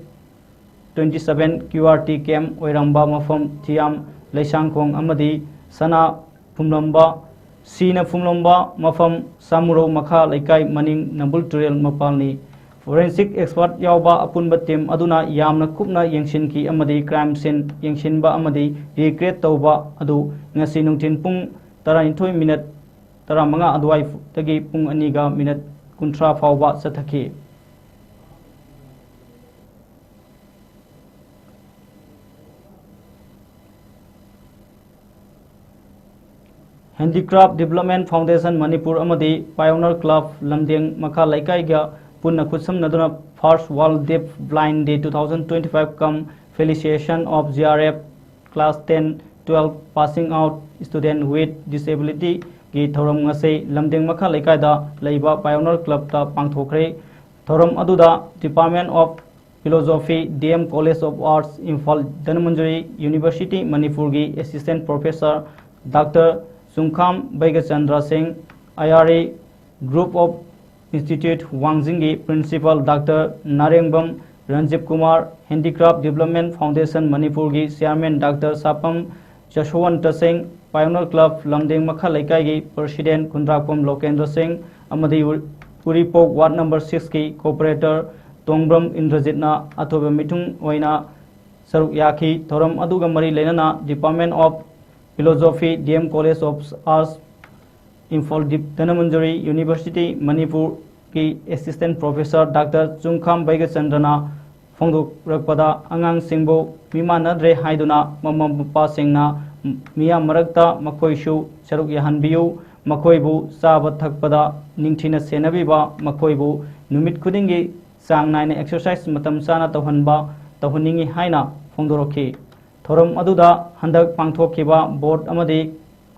twenty seven QRT camp ꯑꯣꯏꯔꯝꯕ ꯃꯐꯝ ꯊꯤꯌꯥꯝ ꯂꯩꯁꯥꯡꯈꯣꯡ ꯑꯃꯗꯤ ꯁꯅꯥ ꯐꯨꯝꯂꯝꯕ, ꯁꯤꯅ ꯐꯨꯝꯂꯝꯕ ꯃꯐꯝ ꯁꯥꯃꯨꯔꯧ ꯃꯈꯥ ꯂꯩꯀꯥꯏ ꯃꯅꯤꯡ ꯅꯝꯕꯨꯜ ꯇꯨꯔꯦꯜ ꯃꯄꯥꯜꯅꯤ꯫ Forensic expert ꯌꯥꯎꯕ ꯑꯄꯨꯟꯕ team ꯑꯗꯨꯅ ꯌꯥꯝꯅ ꯀꯨꯞꯅ ꯌꯦꯡꯁꯤꯟꯈꯤ ꯑꯃꯗꯤ crime scene ꯌꯦꯡꯁꯤꯟꯕ ꯑꯃꯗꯤ recreate ꯇꯧꯕ ꯑꯗꯨ ꯉꯁꯤ ꯅꯨꯡꯊꯤꯜ ꯄꯨꯡ ꯇꯔꯥꯅꯤꯊꯣꯏ minute ꯇꯔꯥꯃꯉꯥ ꯑꯗꯨꯋꯥꯏꯗꯒꯤ ꯄꯨꯡ ꯑꯅꯤꯒ minute ꯀꯨꯟꯊ꯭ꯔꯥ ꯐꯥꯎꯕ ꯆꯠꯊꯈꯤ꯫ Handicraft Development Foundation ꯃꯅꯤꯄꯨꯔ ꯑꯃꯗꯤ Pioneer Club ꯂꯝꯗꯦꯡ ꯃꯈꯥ ꯂꯩꯀꯥꯏꯒ ꯄꯨꯟꯅ ꯈꯨꯠꯁꯝꯅꯗꯨꯅ First World Deaf Blind Day two thousand twenty five cum Felicitation of G R F Class ten twelve Passing Out Student with Disability ꯒꯤ ꯊꯧꯔꯝ ꯉꯁꯤ ꯂꯝꯗꯦꯡ ꯃꯈꯥ ꯂꯩꯀꯥꯏꯗ ꯂꯩꯕ Pioneer Clubꯇ ꯄꯥꯡꯊꯣꯛꯈ꯭ꯔꯦ꯫ ꯊꯧꯔꯝ ꯑꯗꯨꯗ Department of Philosophy, D M College of Arts, Imphal, Dhanmanjari University, ꯃꯅꯤꯄꯨꯔꯒꯤ Assistant Professor Doctor ꯆꯨꯡꯈꯥꯝ ꯕꯩꯒꯆꯟꯗ꯭ꯔ ꯁꯤꯡ, I R A Group of Institute ꯋꯥꯡꯖꯤꯡꯒꯤ Principal Doctor Narengbam ꯔꯟꯖꯤꯞ Kumar, Handicraft Development Foundation ꯃꯅꯤꯄꯨꯔꯒꯤ Chairman Doctor ꯁꯥꯄꯝ ꯖꯁꯋꯟꯇ ꯁꯤꯡ, Pioneer Club ꯂꯝꯗꯦꯡ ꯃꯈꯥ ꯂꯩꯀꯥꯏꯒꯤ President ꯈꯨꯟꯗ꯭ꯔꯥꯛꯄꯝ ꯂꯣꯀꯦꯟꯗ꯭ꯔ ꯁꯤꯡ ꯑꯃꯗꯤ ꯎꯔꯤꯄꯣꯛ ward number ꯁꯤꯛꯁꯀꯤ ꯀꯣꯑꯣꯄꯔꯦꯇꯔ ꯇꯣꯡꯕ꯭ꯔꯝ ꯏꯟꯗ꯭ꯔꯖꯤꯠꯅ ꯑꯊꯣꯏꯕ ꯃꯤꯊꯨꯡ ꯑꯣꯏꯅ ꯁꯔꯨꯛ ꯌꯥꯈꯤ꯫ ꯊꯧꯔꯝ ꯑꯗꯨꯒ ꯃꯔꯤ ꯂꯩꯅꯅ Department of Philosophy, D M College of Arts, Imphal ꯗꯤꯞ ꯙꯅꯃꯟꯖꯨꯔꯤ ꯌꯨꯅꯤꯚꯔꯁꯤꯇꯤ ꯃꯅꯤꯄꯨꯔꯒꯤ ꯑꯦꯁꯤꯁꯇꯦꯟ ꯄ꯭ꯔꯣꯐꯦꯁꯔ ꯗꯥꯛꯇꯔ ꯆꯨꯡꯈꯥꯝ ꯕꯩꯒꯆꯟꯗ꯭ꯔꯅ ꯐꯣꯡꯗꯣꯔꯛꯄꯗ, ꯑꯉꯥꯡꯁꯤꯡꯕꯨ ꯃꯤꯃꯥꯟꯅꯗ꯭ꯔꯦ ꯍꯥꯏꯗꯨꯅ ꯃꯃꯥ ꯃꯄꯥꯁꯤꯡꯅ ꯃꯤꯌꯥꯝ ꯃꯔꯛꯇ ꯃꯈꯣꯏꯁꯨ ꯁꯔꯨꯛ ꯌꯥꯍꯟꯕꯤꯌꯨ, ꯃꯈꯣꯏꯕꯨ ꯆꯥꯕ ꯊꯛꯄꯗ ꯅꯤꯡꯊꯤꯅ ꯁꯦꯟꯅꯕꯤꯕ, ꯃꯈꯣꯏꯕꯨ ꯅꯨꯃꯤꯠ ꯈꯨꯗꯤꯡꯒꯤ ꯆꯥꯡ ꯅꯥꯏꯅ ꯑꯦꯛꯁꯔꯁꯥꯏꯁ ꯃꯇꯝ ꯆꯥꯅ ꯇꯧꯍꯟꯕ, ꯇꯧꯍꯟꯅꯤꯡꯏ ꯍꯥꯏꯅ ꯐꯣꯡꯗꯣꯔꯛꯈꯤ꯫ ꯊꯧꯔꯝ ꯑꯗꯨꯗ ꯍꯟꯗꯛ ꯄꯥꯡꯊꯣꯛꯈꯤꯕ ꯕꯣꯔꯗ ꯑꯃꯗꯤ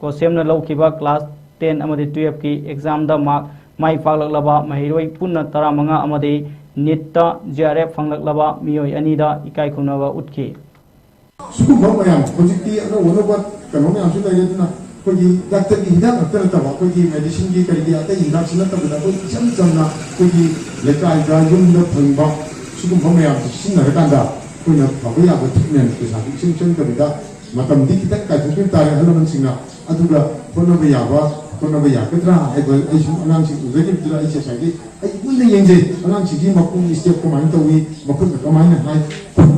ꯀꯣꯁꯦꯝꯅ ꯂꯧꯈꯤꯕ ꯀ꯭ꯂꯥꯁ ꯇꯦꯟ ꯑꯃꯗꯤ ꯇꯨꯌꯦꯜꯐꯀꯤ ꯑꯦꯛꯖꯥꯝꯗ ꯃꯥꯔꯛ ꯃꯥꯏ ꯄꯥꯛꯂꯛꯂꯕ ꯃꯍꯩꯔꯣꯏ ꯄꯨꯟꯅ ꯇꯔꯥꯃꯉꯥ ꯑꯃꯗꯤ ꯅꯤꯠꯇ J R F ꯐꯪꯂꯛꯂꯕ ꯃꯤꯑꯣꯏ ꯑꯅꯤꯗ ꯏꯀꯥꯏ ꯈꯨꯝꯅꯕ ꯎꯠꯈꯤ꯫ ꯁꯤꯒꯨꯝꯕ ꯃꯌꯥꯝ, ꯍꯧꯖꯤꯛꯇꯤ ꯑꯅꯧ ꯑꯅꯧꯕ ꯀꯩꯅꯣ ꯃꯌꯥꯝꯁꯨ ꯂꯩꯔꯦ, ꯑꯗꯨꯅ ꯑꯩꯈꯣꯏꯒꯤ ꯗꯥꯛꯇꯔꯒꯤ ꯍꯤꯗꯥꯛ ꯈꯛꯇ ꯅꯠꯇꯕ, ꯑꯩꯈꯣꯏꯒꯤ ꯃꯦꯗꯤꯁꯤꯟꯒꯤ ꯀꯔꯤꯒꯤ ꯑꯇꯩ ꯍꯤꯗꯥꯛꯁꯨ ꯅꯠꯇꯕꯗ, ꯑꯩꯈꯣꯏ ꯏꯆꯝ ꯆꯝꯅ ꯑꯩꯈꯣꯏꯒꯤ ꯂꯩꯀꯥꯏꯗ, ꯌꯨꯝꯗ ꯐꯪꯕ ꯁꯤꯒꯨꯝꯕ ꯃꯌꯥꯝꯁꯦ ꯁꯤꯖꯤꯟꯅꯔꯀꯥꯟꯗ ꯑꯩꯈꯣꯏꯅ ꯐꯕ ꯌꯥꯕ ꯇ꯭ꯔꯤꯠꯃꯦꯟ ꯄꯩꯁꯥꯗꯤ ꯏꯆꯪ ꯆꯪꯗꯕꯤꯗ ꯃꯇꯝꯗꯤ ꯈꯤꯇꯪ ꯀꯥꯏꯊꯣꯛꯄꯤꯕ ꯇꯥꯔꯦ ꯑꯍꯜ ꯂꯃꯟꯁꯤꯡꯅ꯫ ꯑꯗꯨꯒ ꯍꯣꯠꯅꯕ ꯌꯥꯕ, ꯍꯣꯠꯅꯕ ꯌꯥꯒꯗ꯭ꯔꯥ ꯍꯥꯏꯕ, ꯑꯩ ꯁꯨꯝ ꯑꯉꯥꯡꯁꯤꯡ ꯎꯖꯈꯤꯕꯗꯨꯗ ꯑꯩꯁꯦ ꯉꯁꯥꯏꯒꯤ ꯑꯩ ꯃꯨꯟꯅ ꯌꯦꯡꯖꯩ꯫ ꯑꯉꯥꯡꯁꯤꯒꯤ ꯃꯈꯣꯡ ꯁ꯭ꯇꯦꯞ ꯀꯃꯥꯏꯅ ꯇꯧꯏ, ꯃꯈꯨꯠꯅ ꯀꯃꯥꯏꯅ ꯍꯥꯏ,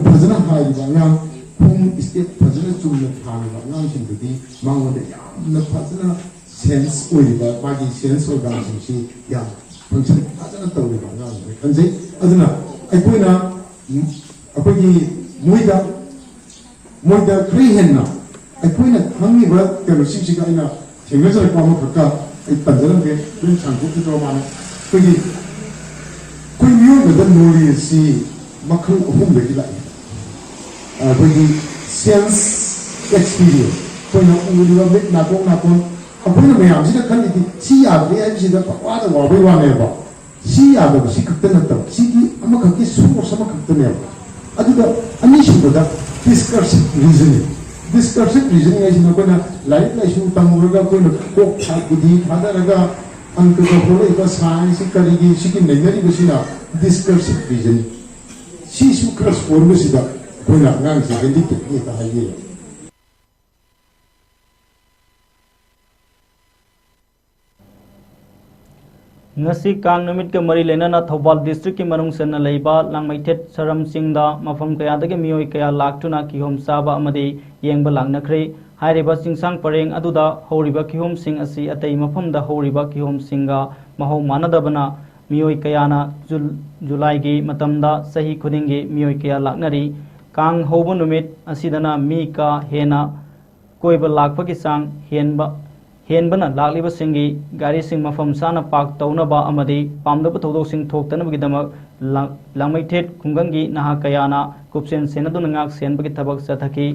ꯐꯖꯅ ꯍꯥꯏꯔꯤꯕ ꯑꯉꯥꯡ, ꯈꯣꯡ ꯁ꯭ꯇꯦꯞ ꯐꯖꯅ ꯆꯨꯝꯅ ꯊꯥꯔꯤꯕ ꯑꯉꯥꯡꯁꯤꯡꯗꯨꯗꯤ ꯃꯉꯣꯟꯗ ꯌꯥꯝꯅ ꯐꯖꯅ ꯁꯦꯟꯁ ꯑꯣꯏꯔꯤꯕ, ꯃꯥꯒꯤ ꯁꯦꯟꯁ ꯑꯣꯔꯒꯥꯟꯁꯤꯡꯁꯤ ꯌꯥꯝ ꯐꯪꯁꯟ ꯐꯖꯅ ꯇꯧꯔꯤꯕ ꯑꯉꯥꯡꯅꯤ ꯈꯟꯖꯩ꯫ ꯑꯗꯨꯅ ꯑꯩꯈꯣꯏꯅ, ꯑꯩꯈꯣꯏꯒꯤ ꯃꯣꯏꯗ, ꯃꯣꯏꯗ ꯈꯔ ꯍꯦꯟꯅ ꯑꯩꯈꯣꯏꯅ ꯈꯪꯉꯤꯕ ꯀꯩꯅꯣꯁꯤꯡꯁꯤꯒ ꯑꯩꯅ ꯊꯦꯡꯅꯖꯔꯛꯄ ꯑꯃꯈꯛꯀ ꯑꯩ ꯄꯟꯖꯔꯝꯒꯦ, ꯑꯗꯨꯝ ꯁꯥꯡꯗꯣꯛꯈꯤꯗ꯭ꯔꯣ ꯃꯥꯅ꯫ ꯑꯩꯈꯣꯏꯒꯤ, ꯑꯩꯈꯣꯏ ꯃꯤꯑꯣꯏꯕꯗ ꯅꯣꯂꯦꯖꯁꯤ ꯃꯈꯜ ꯑꯍꯨꯝꯗꯒꯤ ꯂꯥꯛꯏ꯫ ꯑꯩꯈꯣꯏꯒꯤ ꯁꯦꯟꯁ ꯑꯦꯛꯁꯄꯤꯔꯤꯌꯦꯟꯁ, ꯑꯩꯈꯣꯏꯅ ꯎꯔꯤꯕ ꯃꯤꯠ ꯅꯥꯀꯣꯡ ꯅꯥꯀꯣꯡ, ꯑꯩꯈꯣꯏꯅ ꯃꯌꯥꯝꯁꯤꯅ ꯈꯜꯂꯤꯗꯤ ꯁꯤ ꯌꯥꯗ꯭ꯔꯦ ꯍꯥꯏꯕꯁꯤꯗ ꯄꯪꯋꯥꯗ ꯋꯥꯕꯩ ꯋꯥꯅꯦꯕ꯫ ꯁꯤ ꯌꯥꯗꯕ ꯁꯤ ꯈꯛꯇ ꯅꯠꯇꯕ, ꯁꯤꯒꯤ ꯑꯃꯈꯛꯀꯤ ꯁꯣꯔꯁ ꯑꯃꯈꯛꯇꯅꯦꯕ꯫ ꯑꯗꯨꯒ ꯑꯅꯤꯁꯨꯕꯗ ꯗꯤꯁꯀꯔꯁꯤꯞ ꯔꯤꯖꯅꯤꯡ꯫ ꯗꯤꯁꯀꯔꯁꯤꯞ ꯔꯤꯖꯅꯤꯡ ꯍꯥꯏꯁꯤꯅ ꯑꯩꯈꯣꯏꯅ ꯂꯥꯏꯔꯤꯛ ꯂꯥꯏꯁꯨ ꯇꯝꯃꯨꯔꯒ ꯑꯩꯈꯣꯏꯅ ꯀꯣꯛ ꯊꯥ-, ꯕꯨꯙꯤ ꯊꯥꯗꯔꯒ ꯑꯪꯀꯒ ꯍꯣꯠꯂꯛꯏꯕ ꯁꯥꯏꯟꯁꯁꯤ ꯀꯔꯤꯒꯤ ꯁꯤꯒꯤ ꯅꯩꯅꯔꯤꯕꯁꯤꯅ ꯗꯤꯁꯀꯔꯁꯤꯞ ꯔꯤꯖꯅꯤꯡ꯫ ꯁꯤꯁꯨ ꯈꯔ ꯁꯣꯟꯕꯁꯤꯗ ꯑꯩꯈꯣꯏꯅ ꯑꯉꯥꯡꯁꯤꯡ ꯍꯦꯟꯗꯤꯀꯦꯞꯅꯤ ꯍꯦꯛꯇ ꯍꯥꯏꯕꯤꯔꯦ꯫ ꯉꯁꯤ ꯀꯥꯡ ꯅꯨꯃꯤꯠꯀ ꯃꯔꯤ ꯂꯩꯅꯅ ꯊꯧꯕꯥꯜ districtꯀꯤ ꯃꯅꯨꯡ ꯆꯟꯅ ꯂꯩꯕ ꯂꯥꯡꯃꯩꯊꯦꯠ ꯁꯔꯝ ꯆꯤꯡꯗ ꯃꯐꯝ ꯀꯌꯥꯗꯒꯤ ꯃꯤꯑꯣꯏ ꯀꯌꯥ ꯂꯥꯛꯇꯨꯅ ꯀꯤꯍꯣꯝ ꯆꯥꯕ ꯑꯃꯗꯤ ꯌꯦꯡꯕ ꯂꯥꯛꯅꯈ꯭ꯔꯦ꯫ ꯍꯥꯏꯔꯤꯕ ꯆꯤꯡꯁꯥꯡ ꯄꯔꯦꯡ ꯑꯗꯨꯗ ꯍꯧꯔꯤꯕ ꯀꯤꯍꯣꯝꯁꯤꯡ ꯑꯁꯤ ꯑꯇꯩ ꯃꯐꯝꯗ ꯍꯧꯔꯤꯕ ꯀꯤꯍꯣꯝꯁꯤꯡꯒ ꯃꯍꯥꯎ ꯃꯥꯟꯅꯗꯕꯅ ꯃꯤꯑꯣꯏ ꯀꯌꯥꯅ ꯖꯨꯜ-, ꯖꯨꯂꯥꯏꯒꯤ ꯃꯇꯝꯗ ꯆꯍꯤ ꯈꯨꯗꯤꯡꯒꯤ ꯃꯤꯑꯣꯏ ꯀꯌꯥ ꯂꯥꯛꯅꯔꯤ꯫ ꯀꯥꯡ ꯍꯧꯕ ꯅꯨꯃꯤꯠ ꯑꯁꯤꯗꯅ ꯃꯤ ꯀꯥ ꯍꯦꯟꯅ ꯀꯣꯏꯕ ꯂꯥꯛꯄꯒꯤ ꯆꯥꯡ ꯍꯦꯟꯕ, ꯍꯦꯟꯕꯅ ꯂꯥꯛꯂꯤꯕꯁꯤꯡꯒꯤ ꯒꯥꯔꯤꯁꯤꯡ ꯃꯐꯝ ꯆꯥꯅ park ꯇꯧꯅꯕ ꯑꯃꯗꯤ ꯄꯥꯝꯗꯕ ꯊꯧꯗꯣꯛꯁꯤꯡ ꯊꯣꯛꯇꯅꯕꯒꯤꯗꯃꯛ ꯂꯥꯡ-, ꯂꯥꯡꯃꯩꯊꯦꯠ ꯈꯨꯡꯒꯪꯒꯤ ꯅꯍꯥ ꯀꯌꯥꯅ ꯀꯨꯞꯁꯦꯟ ꯁꯦꯟꯅꯗꯨꯅ ꯉꯥꯛ ꯁꯦꯟꯕꯒꯤ ꯊꯕꯛ ꯆꯠꯊꯈꯤ꯫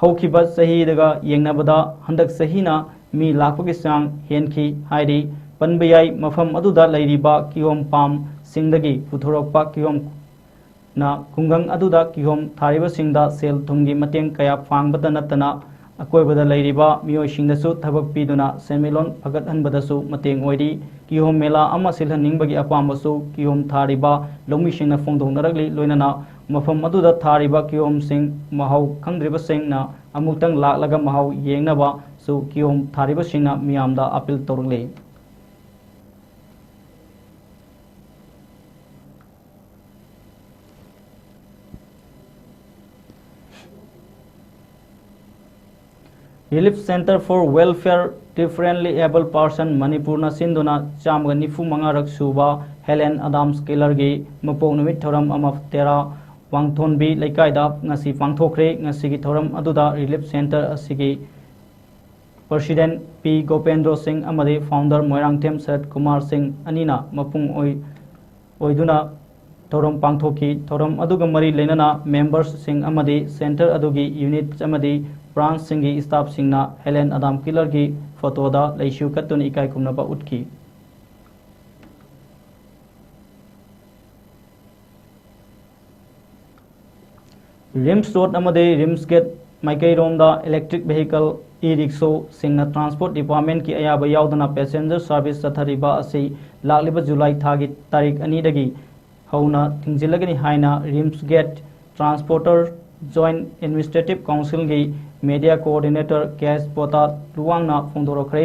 ꯍꯧꯈꯤꯕ ꯆꯍꯤꯗꯒ ꯌꯦꯡꯅꯕꯗ ꯍꯟꯗꯛ ꯆꯍꯤꯅ ꯃꯤ ꯂꯥꯛꯄꯒꯤ ꯆꯥꯡ ꯍꯦꯟꯈꯤ ꯍꯥꯏꯔꯤ꯫ ꯄꯟꯕ ꯌꯥꯏ, ꯃꯐꯝ ꯑꯗꯨꯗ ꯂꯩꯔꯤꯕ ꯀꯤꯍꯣꯝ ꯄꯥꯝꯁꯤꯡꯗꯒꯤ ꯄꯨꯊꯣꯔꯛꯄ ꯀꯤꯍꯣꯝ ꯅ ꯈꯨꯡꯒꯪ ꯑꯗꯨꯗ ꯀꯤꯍꯣꯝ ꯊꯥꯔꯤꯕꯁꯤꯡꯗ ꯁꯦꯜ ꯊꯨꯝꯒꯤ ꯃꯇꯦꯡ ꯀꯌꯥ ꯄꯥꯡꯕꯇ ꯅꯠꯇꯅ ꯑꯀꯣꯏꯕꯗ ꯂꯩꯔꯤꯕ ꯃꯤꯑꯣꯏꯁꯤꯡꯗꯁꯨ ꯊꯕꯛ ꯄꯤꯗꯨꯅ ꯁꯦꯟꯃꯤꯠꯂꯣꯟ ꯐꯒꯠꯍꯟꯕꯗꯁꯨ ꯃꯇꯦꯡ ꯑꯣꯏꯔꯤ꯫ ꯀꯤꯍꯣꯝ ꯃꯦꯂꯥ ꯑꯃ ꯁꯤꯜꯍꯟꯅꯤꯡꯕꯒꯤ ꯑꯄꯥꯝꯕꯁꯨ ꯀꯤꯍꯣꯝ ꯊꯥꯔꯤꯕ ꯂꯧꯃꯤꯁꯤꯡꯅ ꯐꯣꯡꯗꯣꯛꯅꯔꯛꯂꯤ꯫ ꯂꯣꯏꯅꯅ ꯃꯐꯝ ꯑꯗꯨꯗ ꯊꯥꯔꯤꯕ ꯀꯤꯍꯣꯝꯁꯤꯡ ꯃꯍꯥꯎ ꯈꯪꯗ꯭ꯔꯤꯕꯁꯤꯡꯅ ꯑꯃꯨꯛꯇꯪ ꯂꯥꯛꯂꯒ ꯃꯍꯥꯎ ꯌꯦꯡꯅꯕꯁꯨ ꯀꯤꯍꯣꯝ ꯊꯥꯔꯤꯕꯁꯤꯡꯅ ꯃꯤꯌꯥꯝꯗ appeal ꯇꯧꯔꯛꯂꯤ꯫ Relief Centre for Welfare Differently Abled Person ꯃꯅꯤꯄꯨꯔꯅ ꯁꯤꯟꯗꯨꯅ ꯆꯥꯝꯃꯒ ꯅꯤꯐꯨ ꯃꯉꯥꯔꯛ ꯁꯨꯕ Helen Adams Kellerꯒꯤ ꯃꯄꯣꯛ ꯅꯨꯃꯤꯠ ꯊꯧꯔꯝ ꯑꯃ ꯇꯦꯔꯥ ꯋꯥꯡꯊꯣꯟꯕꯤ ꯂꯩꯀꯥꯏꯗ ꯉꯁꯤ ꯄꯥꯡꯊꯣꯛꯈ꯭ꯔꯦ꯫ ꯉꯁꯤꯒꯤ ꯊꯧꯔꯝ ꯑꯗꯨꯗ Relief Centre ꯑꯁꯤꯒꯤ President ꯄꯤ ꯒꯣꯄꯦꯟꯗ꯭ꯔꯣ ꯁꯤꯡ ꯑꯃꯗꯤ Founder ꯃꯣꯏꯔꯥꯡꯊꯦꯝ ꯁꯔꯠ ꯀꯨꯃꯥꯔ ꯁꯤꯡ ꯑꯅꯤꯅ ꯃꯄꯨꯡ ꯑꯣꯏ-, ꯑꯣꯏꯗꯨꯅ ꯊꯧꯔꯝ ꯄꯥꯡꯊꯣꯛꯈꯤ꯫ ꯊꯧꯔꯝ ꯑꯗꯨꯒ ꯃꯔꯤ ꯂꯩꯅꯅ members ꯁꯤꯡ ꯑꯃꯗꯤ centre ꯑꯗꯨꯒꯤ unit ꯑꯃꯗꯤ branch ꯁꯤꯡꯒꯤ staff ꯁꯤꯡꯅ Helen Adams Kellerꯒꯤ photo ꯗ ꯂꯩꯁꯨ ꯀꯠꯇꯨꯅ ꯏꯀꯥꯏ ꯈꯨꯝꯅꯕ ꯎꯠꯈꯤ꯫ RIMS Road ꯑꯃꯗꯤ RIMS Gate ꯃꯥꯏꯀꯩꯔꯣꯝꯗ electric vehicle, e-rickshaw ꯁꯤꯡꯅ Transport Department ꯀꯤ ꯑꯌꯥꯕ ꯌꯥꯎꯗꯅ passenger service ꯆꯠꯊꯔꯤꯕ ꯑꯁꯤ ꯂꯥꯛꯂꯤꯕ ꯖꯨꯂꯥꯏ ꯊꯥꯒꯤ ꯇꯥꯔꯤꯛ ꯑꯅꯤꯗꯒꯤ ꯍꯧꯅ ꯊꯤꯡꯖꯤꯜꯂꯒꯅꯤ ꯍꯥꯏꯅ RIMS Gate Transporter Joint Administrative Council ꯒꯤ Media Coordinator ꯀꯦ ꯑꯦꯁ ꯕꯣꯇꯥ ꯂꯨꯋꯥꯡꯅ ꯐꯣꯡꯗꯣꯔꯛꯈ꯭ꯔꯦ꯫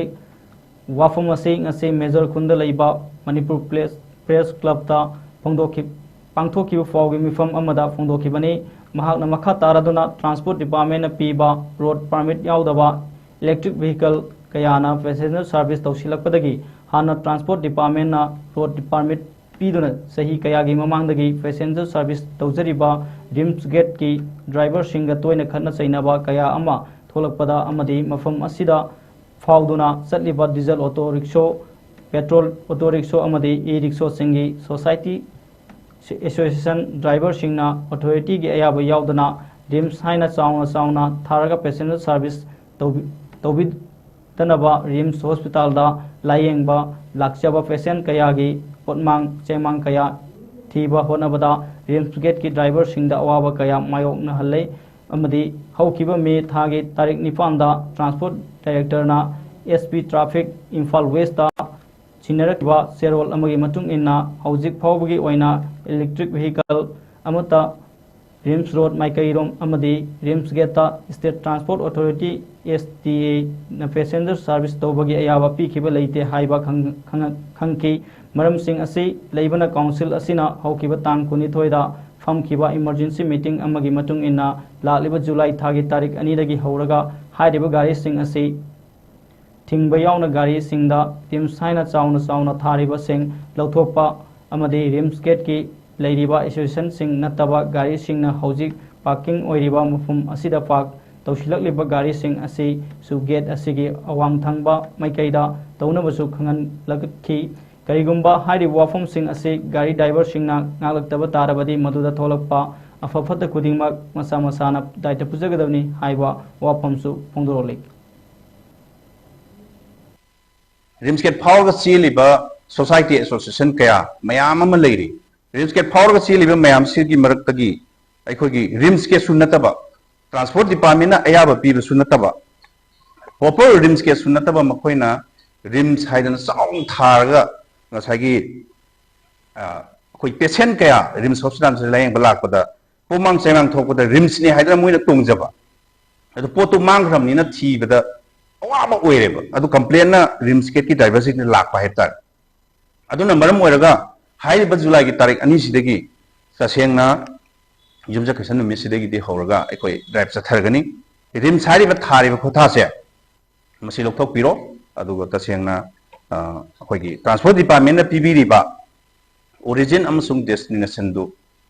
ꯋꯥꯐꯝ ꯑꯁꯤ ꯉꯁꯤ ꯃꯦꯖꯔ ꯈꯨꯟꯗ ꯂꯩꯕ ꯃꯅꯤꯄꯨꯔ ꯄ꯭ꯔꯦꯁ ꯄ꯭ꯔꯦꯁ ꯀ꯭ꯂꯕꯇ ꯐꯣꯡꯗꯣꯛꯈꯤ ꯄꯥꯡꯊꯣꯛꯈꯤꯕ ꯐꯥꯎꯒꯤ ꯃꯤꯐꯝ ꯑꯃꯗ ꯐꯣꯡꯗꯣꯛꯈꯤꯕꯅꯤ꯫ ꯃꯍꯥꯛꯅ ꯃꯈꯥ ꯇꯥꯔꯗꯨꯅ ꯇ꯭ꯔꯥꯟꯁꯄꯣꯔꯠ ꯗꯤꯄꯥꯔꯠꯃꯦꯟꯅ ꯄꯤꯕ ꯔꯣꯗ ꯄꯥꯔꯃꯤꯠ ꯌꯥꯎꯗꯕ ꯏꯂꯦꯛꯇ꯭ꯔꯤꯛ ꯚꯤꯍꯤꯀꯜ ꯀꯌꯥꯅ ꯄꯦꯁꯦꯟꯖꯔ ꯁꯥꯔꯚꯤꯁ ꯇꯧꯁꯤꯜꯂꯛꯄꯗꯒꯤ ꯍꯥꯟꯅ ꯇ꯭ꯔꯥꯟꯁꯄꯣꯔꯠ ꯗꯤꯄꯥꯔꯠꯃꯦꯟꯅ ꯔꯣꯗ ꯄꯥꯔꯃꯤꯠ ꯄꯤꯗꯨꯅ ꯆꯍꯤ ꯀꯌꯥꯒꯤ ꯃꯃꯥꯡꯗꯒꯤ ꯄꯦꯁꯦꯟꯖꯔ ꯁꯥꯔꯚꯤꯁ ꯇꯧꯖꯔꯤꯕ ꯔꯤꯝꯁ ꯒꯦꯠꯀꯤ ꯗ꯭ꯔꯥꯏꯚꯔꯁꯤꯡꯒ ꯇꯣꯏꯅ ꯈꯠꯅ ꯆꯩꯅꯕ ꯀꯌꯥ ꯑꯃ ꯊꯣꯛꯂꯛꯄꯗ ꯑꯃꯗꯤ ꯃꯐꯝ ꯑꯁꯤꯗ ꯐꯥꯎꯗꯨꯅ ꯆꯠꯂꯤꯕ diesel auto rickshaw, petrol auto rickshaw ꯑꯃꯗꯤ ꯏ ꯔꯤꯛꯁꯣꯁꯤꯡꯒꯤ ꯁꯣꯁꯥꯏꯇꯤ ꯑꯦꯁꯣꯁꯤꯌꯦꯁꯟ ꯗ꯭ꯔꯥꯏꯚꯔꯁꯤꯡꯅ ꯑꯣꯊꯣꯔꯤꯇꯤꯒꯤ ꯑꯌꯥꯕ ꯌꯥꯎꯗꯅ ꯔꯤꯝꯁ ꯍꯥꯏꯅ ꯆꯥꯎꯅ ꯆꯥꯎꯅ ꯊꯥꯔꯒ ꯄꯦꯁꯦꯟꯖꯔ ꯁꯥꯔꯚꯤꯁ ꯇꯧꯕꯤ-, ꯇꯧꯕꯤꯗꯅꯕ ꯔꯤꯝꯁ ꯍꯣꯁꯄꯤꯇꯥꯜꯗ ꯂꯥꯌꯦꯡꯕ ꯂꯥꯛꯆꯕ ꯄꯦꯁꯦꯟ ꯀꯌꯥꯒꯤ ꯄꯣꯠꯃꯥꯡ ꯆꯦꯃꯥꯡ ꯀꯌꯥ ꯊꯤꯕ ꯍꯣꯠꯅꯕꯗ ꯔꯤꯝꯁ ꯒꯦꯠꯀꯤ ꯗ꯭ꯔꯥꯏꯚꯔꯁꯤꯡꯗ ꯑꯋꯥꯕ ꯀꯌꯥ ꯃꯥꯌꯣꯛꯅꯍꯜꯂꯦ ꯑꯃꯗꯤ ꯍꯧꯈꯤꯕ ꯃꯦ ꯊꯥꯒꯤ ꯇꯥꯔꯤꯛ ꯅꯤꯄꯥꯟꯗ ꯇ꯭ꯔꯥꯟꯁꯄꯣꯔꯠ ꯗꯥꯏꯔꯦꯛꯇꯔꯅ S P traffic Imphal west ꯁꯤꯟꯅꯔꯛꯈꯤꯕ ꯆꯦꯔꯣꯜ ꯑꯃꯒꯤ ꯃꯇꯨꯡ ꯏꯟꯅ ꯍꯧꯖꯤꯛ ꯐꯥꯎꯕꯒꯤ ꯑꯣꯏꯅ ꯏꯂꯦꯛꯇ꯭ꯔꯤꯛ ꯚꯤꯍꯤꯀꯜ ꯑꯃꯠꯇ ꯔꯤꯝꯁ ꯔꯣꯗ ꯃꯥꯏꯀꯩꯔꯣꯝ ꯑꯃꯗꯤ ꯔꯤꯝꯁ ꯒꯦꯠꯇ ꯁ꯭ꯇꯦꯠ ꯇ꯭ꯔꯥꯟꯁꯄꯣꯔꯠ ꯑꯣꯊꯣꯔꯤꯇꯤ, ꯑꯦꯁ ꯇꯤ ꯑꯦꯅ ꯄꯦꯁꯦꯟꯖꯔ ꯁꯥꯔꯚꯤꯁ ꯇꯧꯕꯒꯤ ꯑꯌꯥꯕ ꯄꯤꯈꯤꯕ ꯂꯩꯇꯦ ꯍꯥꯏꯕ ꯈꯪ-, ꯈꯪ-, ꯈꯪꯈꯤ꯫ ꯃꯔꯝꯁꯤꯡ ꯑꯁꯤ ꯂꯩꯕꯅ ꯀꯥꯎꯟꯁꯤꯜ ꯑꯁꯤꯅ ꯍꯧꯈꯤꯕ ꯇꯥꯡ ꯀꯨꯟꯅꯤꯊꯣꯏꯗ ꯐꯝꯈꯤꯕ ꯏꯃꯔꯖꯦꯟꯁꯤ ꯃꯤꯇꯤꯡ ꯑꯃꯒꯤ ꯃꯇꯨꯡ ꯏꯟꯅ ꯂꯥꯛꯂꯤꯕ ꯖꯨꯂꯥꯏ ꯊꯥꯒꯤ ꯇꯥꯔꯤꯛ ꯑꯅꯤꯗꯒꯤ ꯍꯧꯔꯒ ꯍꯥꯏꯔꯤꯕ ꯒꯥꯔꯤꯁꯤꯡ ꯑꯁꯤ ꯊꯤꯡꯕ ꯌꯥꯎꯅ ꯒꯥꯔꯤꯁꯤꯡꯗ ꯔꯤꯝꯁ ꯍꯥꯏꯅ ꯆꯥꯎꯅ ꯆꯥꯎꯅ ꯊꯥꯔꯤꯕꯁꯤꯡ ꯂꯧꯊꯣꯛꯄ ꯑꯃꯗꯤ ꯔꯤꯝꯁ ꯒꯦꯠꯀꯤ ꯂꯩꯔꯤꯕ ꯑꯦꯁꯣꯁꯤꯌꯦꯁꯟꯁꯤꯡ ꯅꯠꯇꯕ ꯒꯥꯔꯤꯁꯤꯡꯅ ꯍꯧꯖꯤꯛ ꯄꯥꯔꯀꯤꯡ ꯑꯣꯏꯔꯤꯕ ꯃꯐꯝ ꯑꯁꯤꯗ ꯄꯥꯔꯛ ꯇꯧꯁꯤꯜꯂꯛꯂꯤꯕ ꯒꯥꯔꯤꯁꯤꯡ ꯑꯁꯤꯁꯨ ꯒꯦꯠ ꯑꯁꯤꯒꯤ ꯑꯋꯥꯡ ꯊꯪꯕ ꯃꯥꯏꯀꯩꯗ ꯇꯧꯅꯕꯁꯨ ꯈꯪꯍꯜꯂꯛꯈꯤ꯫ ꯀꯔꯤꯒꯨꯝꯕ ꯍꯥꯏꯔꯤꯕ ꯋꯥꯐꯝꯁꯤꯡ ꯑꯁꯤ ꯒꯥꯔꯤ ꯗ꯭ꯔꯥꯏꯚꯔꯁꯤꯡꯅ ꯉꯥꯛꯂꯛꯇꯕ ꯇꯥꯔꯕꯗꯤ ꯃꯗꯨꯗ ꯊꯣꯛꯂꯛꯄ ꯑꯐ ꯐꯠꯇ ꯈꯨꯗꯤꯡꯃꯛ ꯃꯁꯥ ꯃꯁꯥꯅ ꯗꯥꯏꯇ ꯄꯨꯖꯒꯗꯕꯅꯤ ꯍꯥꯏꯕ ꯋꯥꯐꯝꯁꯨ ꯐꯣꯡꯗꯣꯔꯛꯂꯤ꯫ ꯔꯤꯝꯁ ꯒꯦꯠ ꯐꯥꯎꯔꯒ ꯆꯦꯜꯂꯤꯕ ꯁꯣꯁꯥꯏꯇꯤ ꯑꯦꯁꯣꯁꯤꯌꯦꯁꯟ ꯀꯌꯥ ꯃꯌꯥꯝ ꯑꯃ ꯂꯩꯔꯤ꯫ ꯔꯤꯝꯁ ꯒꯦꯠ ꯐꯥꯎꯔꯒ ꯆꯦꯜꯂꯤꯕ ꯃꯌꯥꯝꯁꯤꯒꯤ ꯃꯔꯛꯇꯒꯤ ꯑꯩꯈꯣꯏꯒꯤ ꯔꯤꯝꯁ ꯒꯦꯠꯁꯨ ꯅꯠꯇꯕ, ꯇ꯭ꯔꯥꯟꯁꯄꯣꯔꯠ ꯗꯤꯄꯥꯔꯠꯃꯦꯟꯅ ꯑꯌꯥꯕ ꯄꯤꯕꯁꯨ ꯅꯠꯇꯕ, ꯄ꯭ꯔꯣꯄꯔ ꯔꯤꯝꯁ ꯒꯦꯠꯁꯨ ꯅꯠꯇꯕ, ꯃꯈꯣꯏꯅ ꯔꯤꯝꯁ ꯍꯥꯏꯗꯅ ꯆꯥꯎꯅ ꯊꯥꯔꯒ ꯉꯁꯥꯏꯒꯤ, ꯑ, ꯑꯩꯈꯣꯏ ꯄꯦꯁꯦꯟ ꯀꯌꯥ ꯔꯤꯝꯁ ꯍꯣꯁꯄꯤꯇꯥꯜꯁꯤꯗ ꯂꯥꯌꯦꯡꯕ ꯂꯥꯛꯄꯗ ꯄꯣꯃꯥꯡ ꯆꯩꯃꯥꯡ ꯊꯣꯛꯄꯗ ꯔꯤꯝꯁꯅꯤ ꯍꯥꯏꯗꯅ ꯃꯣꯏꯅ ꯇꯣꯡꯖꯕ, ꯑꯗꯨ ꯄꯣꯠꯇꯨ ꯃꯥꯡꯈ꯭ꯔꯕꯅꯤꯅ ꯊꯤꯕꯗ ꯑꯋꯥꯕ ꯑꯣꯏꯔꯦꯕ꯫ ꯑꯗꯨ complainꯅ RIMSꯀꯤ driverꯁꯤꯡꯗ ꯂꯥꯛꯄ ꯍꯥꯏꯕ ꯇꯥꯔꯦ꯫ ꯑꯗꯨꯅ ꯃꯔꯝ ꯑꯣꯏꯔꯒ ꯍꯥꯏꯔꯤꯕ Julyꯒꯤ ꯇꯥꯔꯤꯛ ꯑꯅꯤꯁꯤꯗꯒꯤ ꯇꯁꯦꯡꯅ ꯌꯨꯝꯁꯀꯩꯁ ꯅꯨꯃꯤꯠꯁꯤꯗꯒꯤꯗꯤ ꯍꯧꯔꯒ ꯑꯩꯈꯣꯏ drive ꯆꯠꯊꯔꯒꯅꯤ꯫ RIMS ꯍꯥꯏꯔꯤꯕ ꯊꯥꯔꯤꯕ ꯈꯨꯠꯊꯥꯁꯦ ꯃꯁꯤ ꯂꯧꯊꯣꯛꯄꯤꯔꯣ꯫ ꯑꯗꯨꯒ ꯇꯁꯦꯡꯅ, ꯑ, ꯑꯩꯈꯣꯏꯒꯤ Transport Departmentꯅ ꯄꯤꯕꯤꯔꯤꯕ origin ꯑꯃꯁꯨꯡ destinationꯗꯨ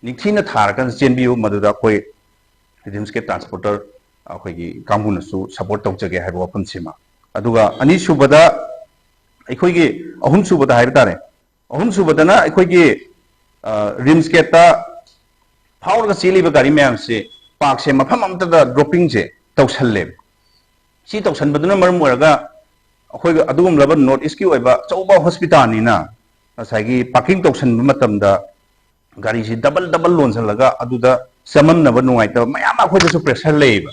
ꯅꯤꯡꯊꯤꯅ ꯊꯥꯔꯀꯥꯟꯗ ꯆꯦꯟꯕꯤꯌꯨ, ꯃꯗꯨꯗ ꯑꯩꯈꯣꯏ RIMSꯀꯤ transporter ꯑꯩꯈꯣꯏꯒꯤ ꯀꯥꯡꯕꯨꯅꯁꯨ support ꯇꯧꯖꯒꯦ ꯍꯥꯏꯕ ꯋꯥꯐꯝꯁꯤꯃ꯫ ꯑꯗꯨꯒ ꯑꯅꯤꯁꯨꯕꯗ, ꯑꯩꯈꯣꯏꯒꯤ ꯑꯍꯨꯝꯁꯨꯕꯗ ꯍꯥꯏꯕ ꯇꯥꯔꯦ, ꯑꯍꯨꯝꯁꯨꯕꯗꯅ ꯑꯩꯈꯣꯏꯒꯤ, ꯑ, RIMS gateꯇ ꯐꯥꯎꯔꯒ ꯆꯦꯜꯂꯤꯕ ꯒꯥꯔꯤ ꯃꯌꯥꯝꯁꯦ parkꯁꯦ ꯃꯐꯝ ꯑꯃꯠꯇꯗ droppingꯁꯦ ꯇꯧꯁꯜꯂꯦꯕ꯫ ꯁꯤ ꯇꯧꯁꯟꯕꯗꯨꯅ ꯃꯔꯝ ꯑꯣꯏꯔꯒ ꯑꯩꯈꯣꯏꯒꯤ ꯑꯗꯨꯒꯨꯝꯂꯕ North Eastꯀꯤ ꯑꯣꯏꯕ ꯑꯆꯧꯕ hospitalꯅꯤꯅ ꯉꯁꯥꯏꯒꯤ parking ꯇꯧꯁꯟꯕ ꯃꯇꯝꯗ ꯒꯥꯔꯤꯁꯤ double double ꯂꯣꯟꯁꯤꯜꯂꯒ ꯑꯗꯨꯗ ꯆꯃꯝꯅꯕ, ꯅꯨꯡꯉꯥꯏꯇꯕ ꯃꯌꯥꯝ ꯑꯃ ꯑꯩꯈꯣꯏꯗꯁꯨ pressure ꯂꯩꯌꯦꯕ꯫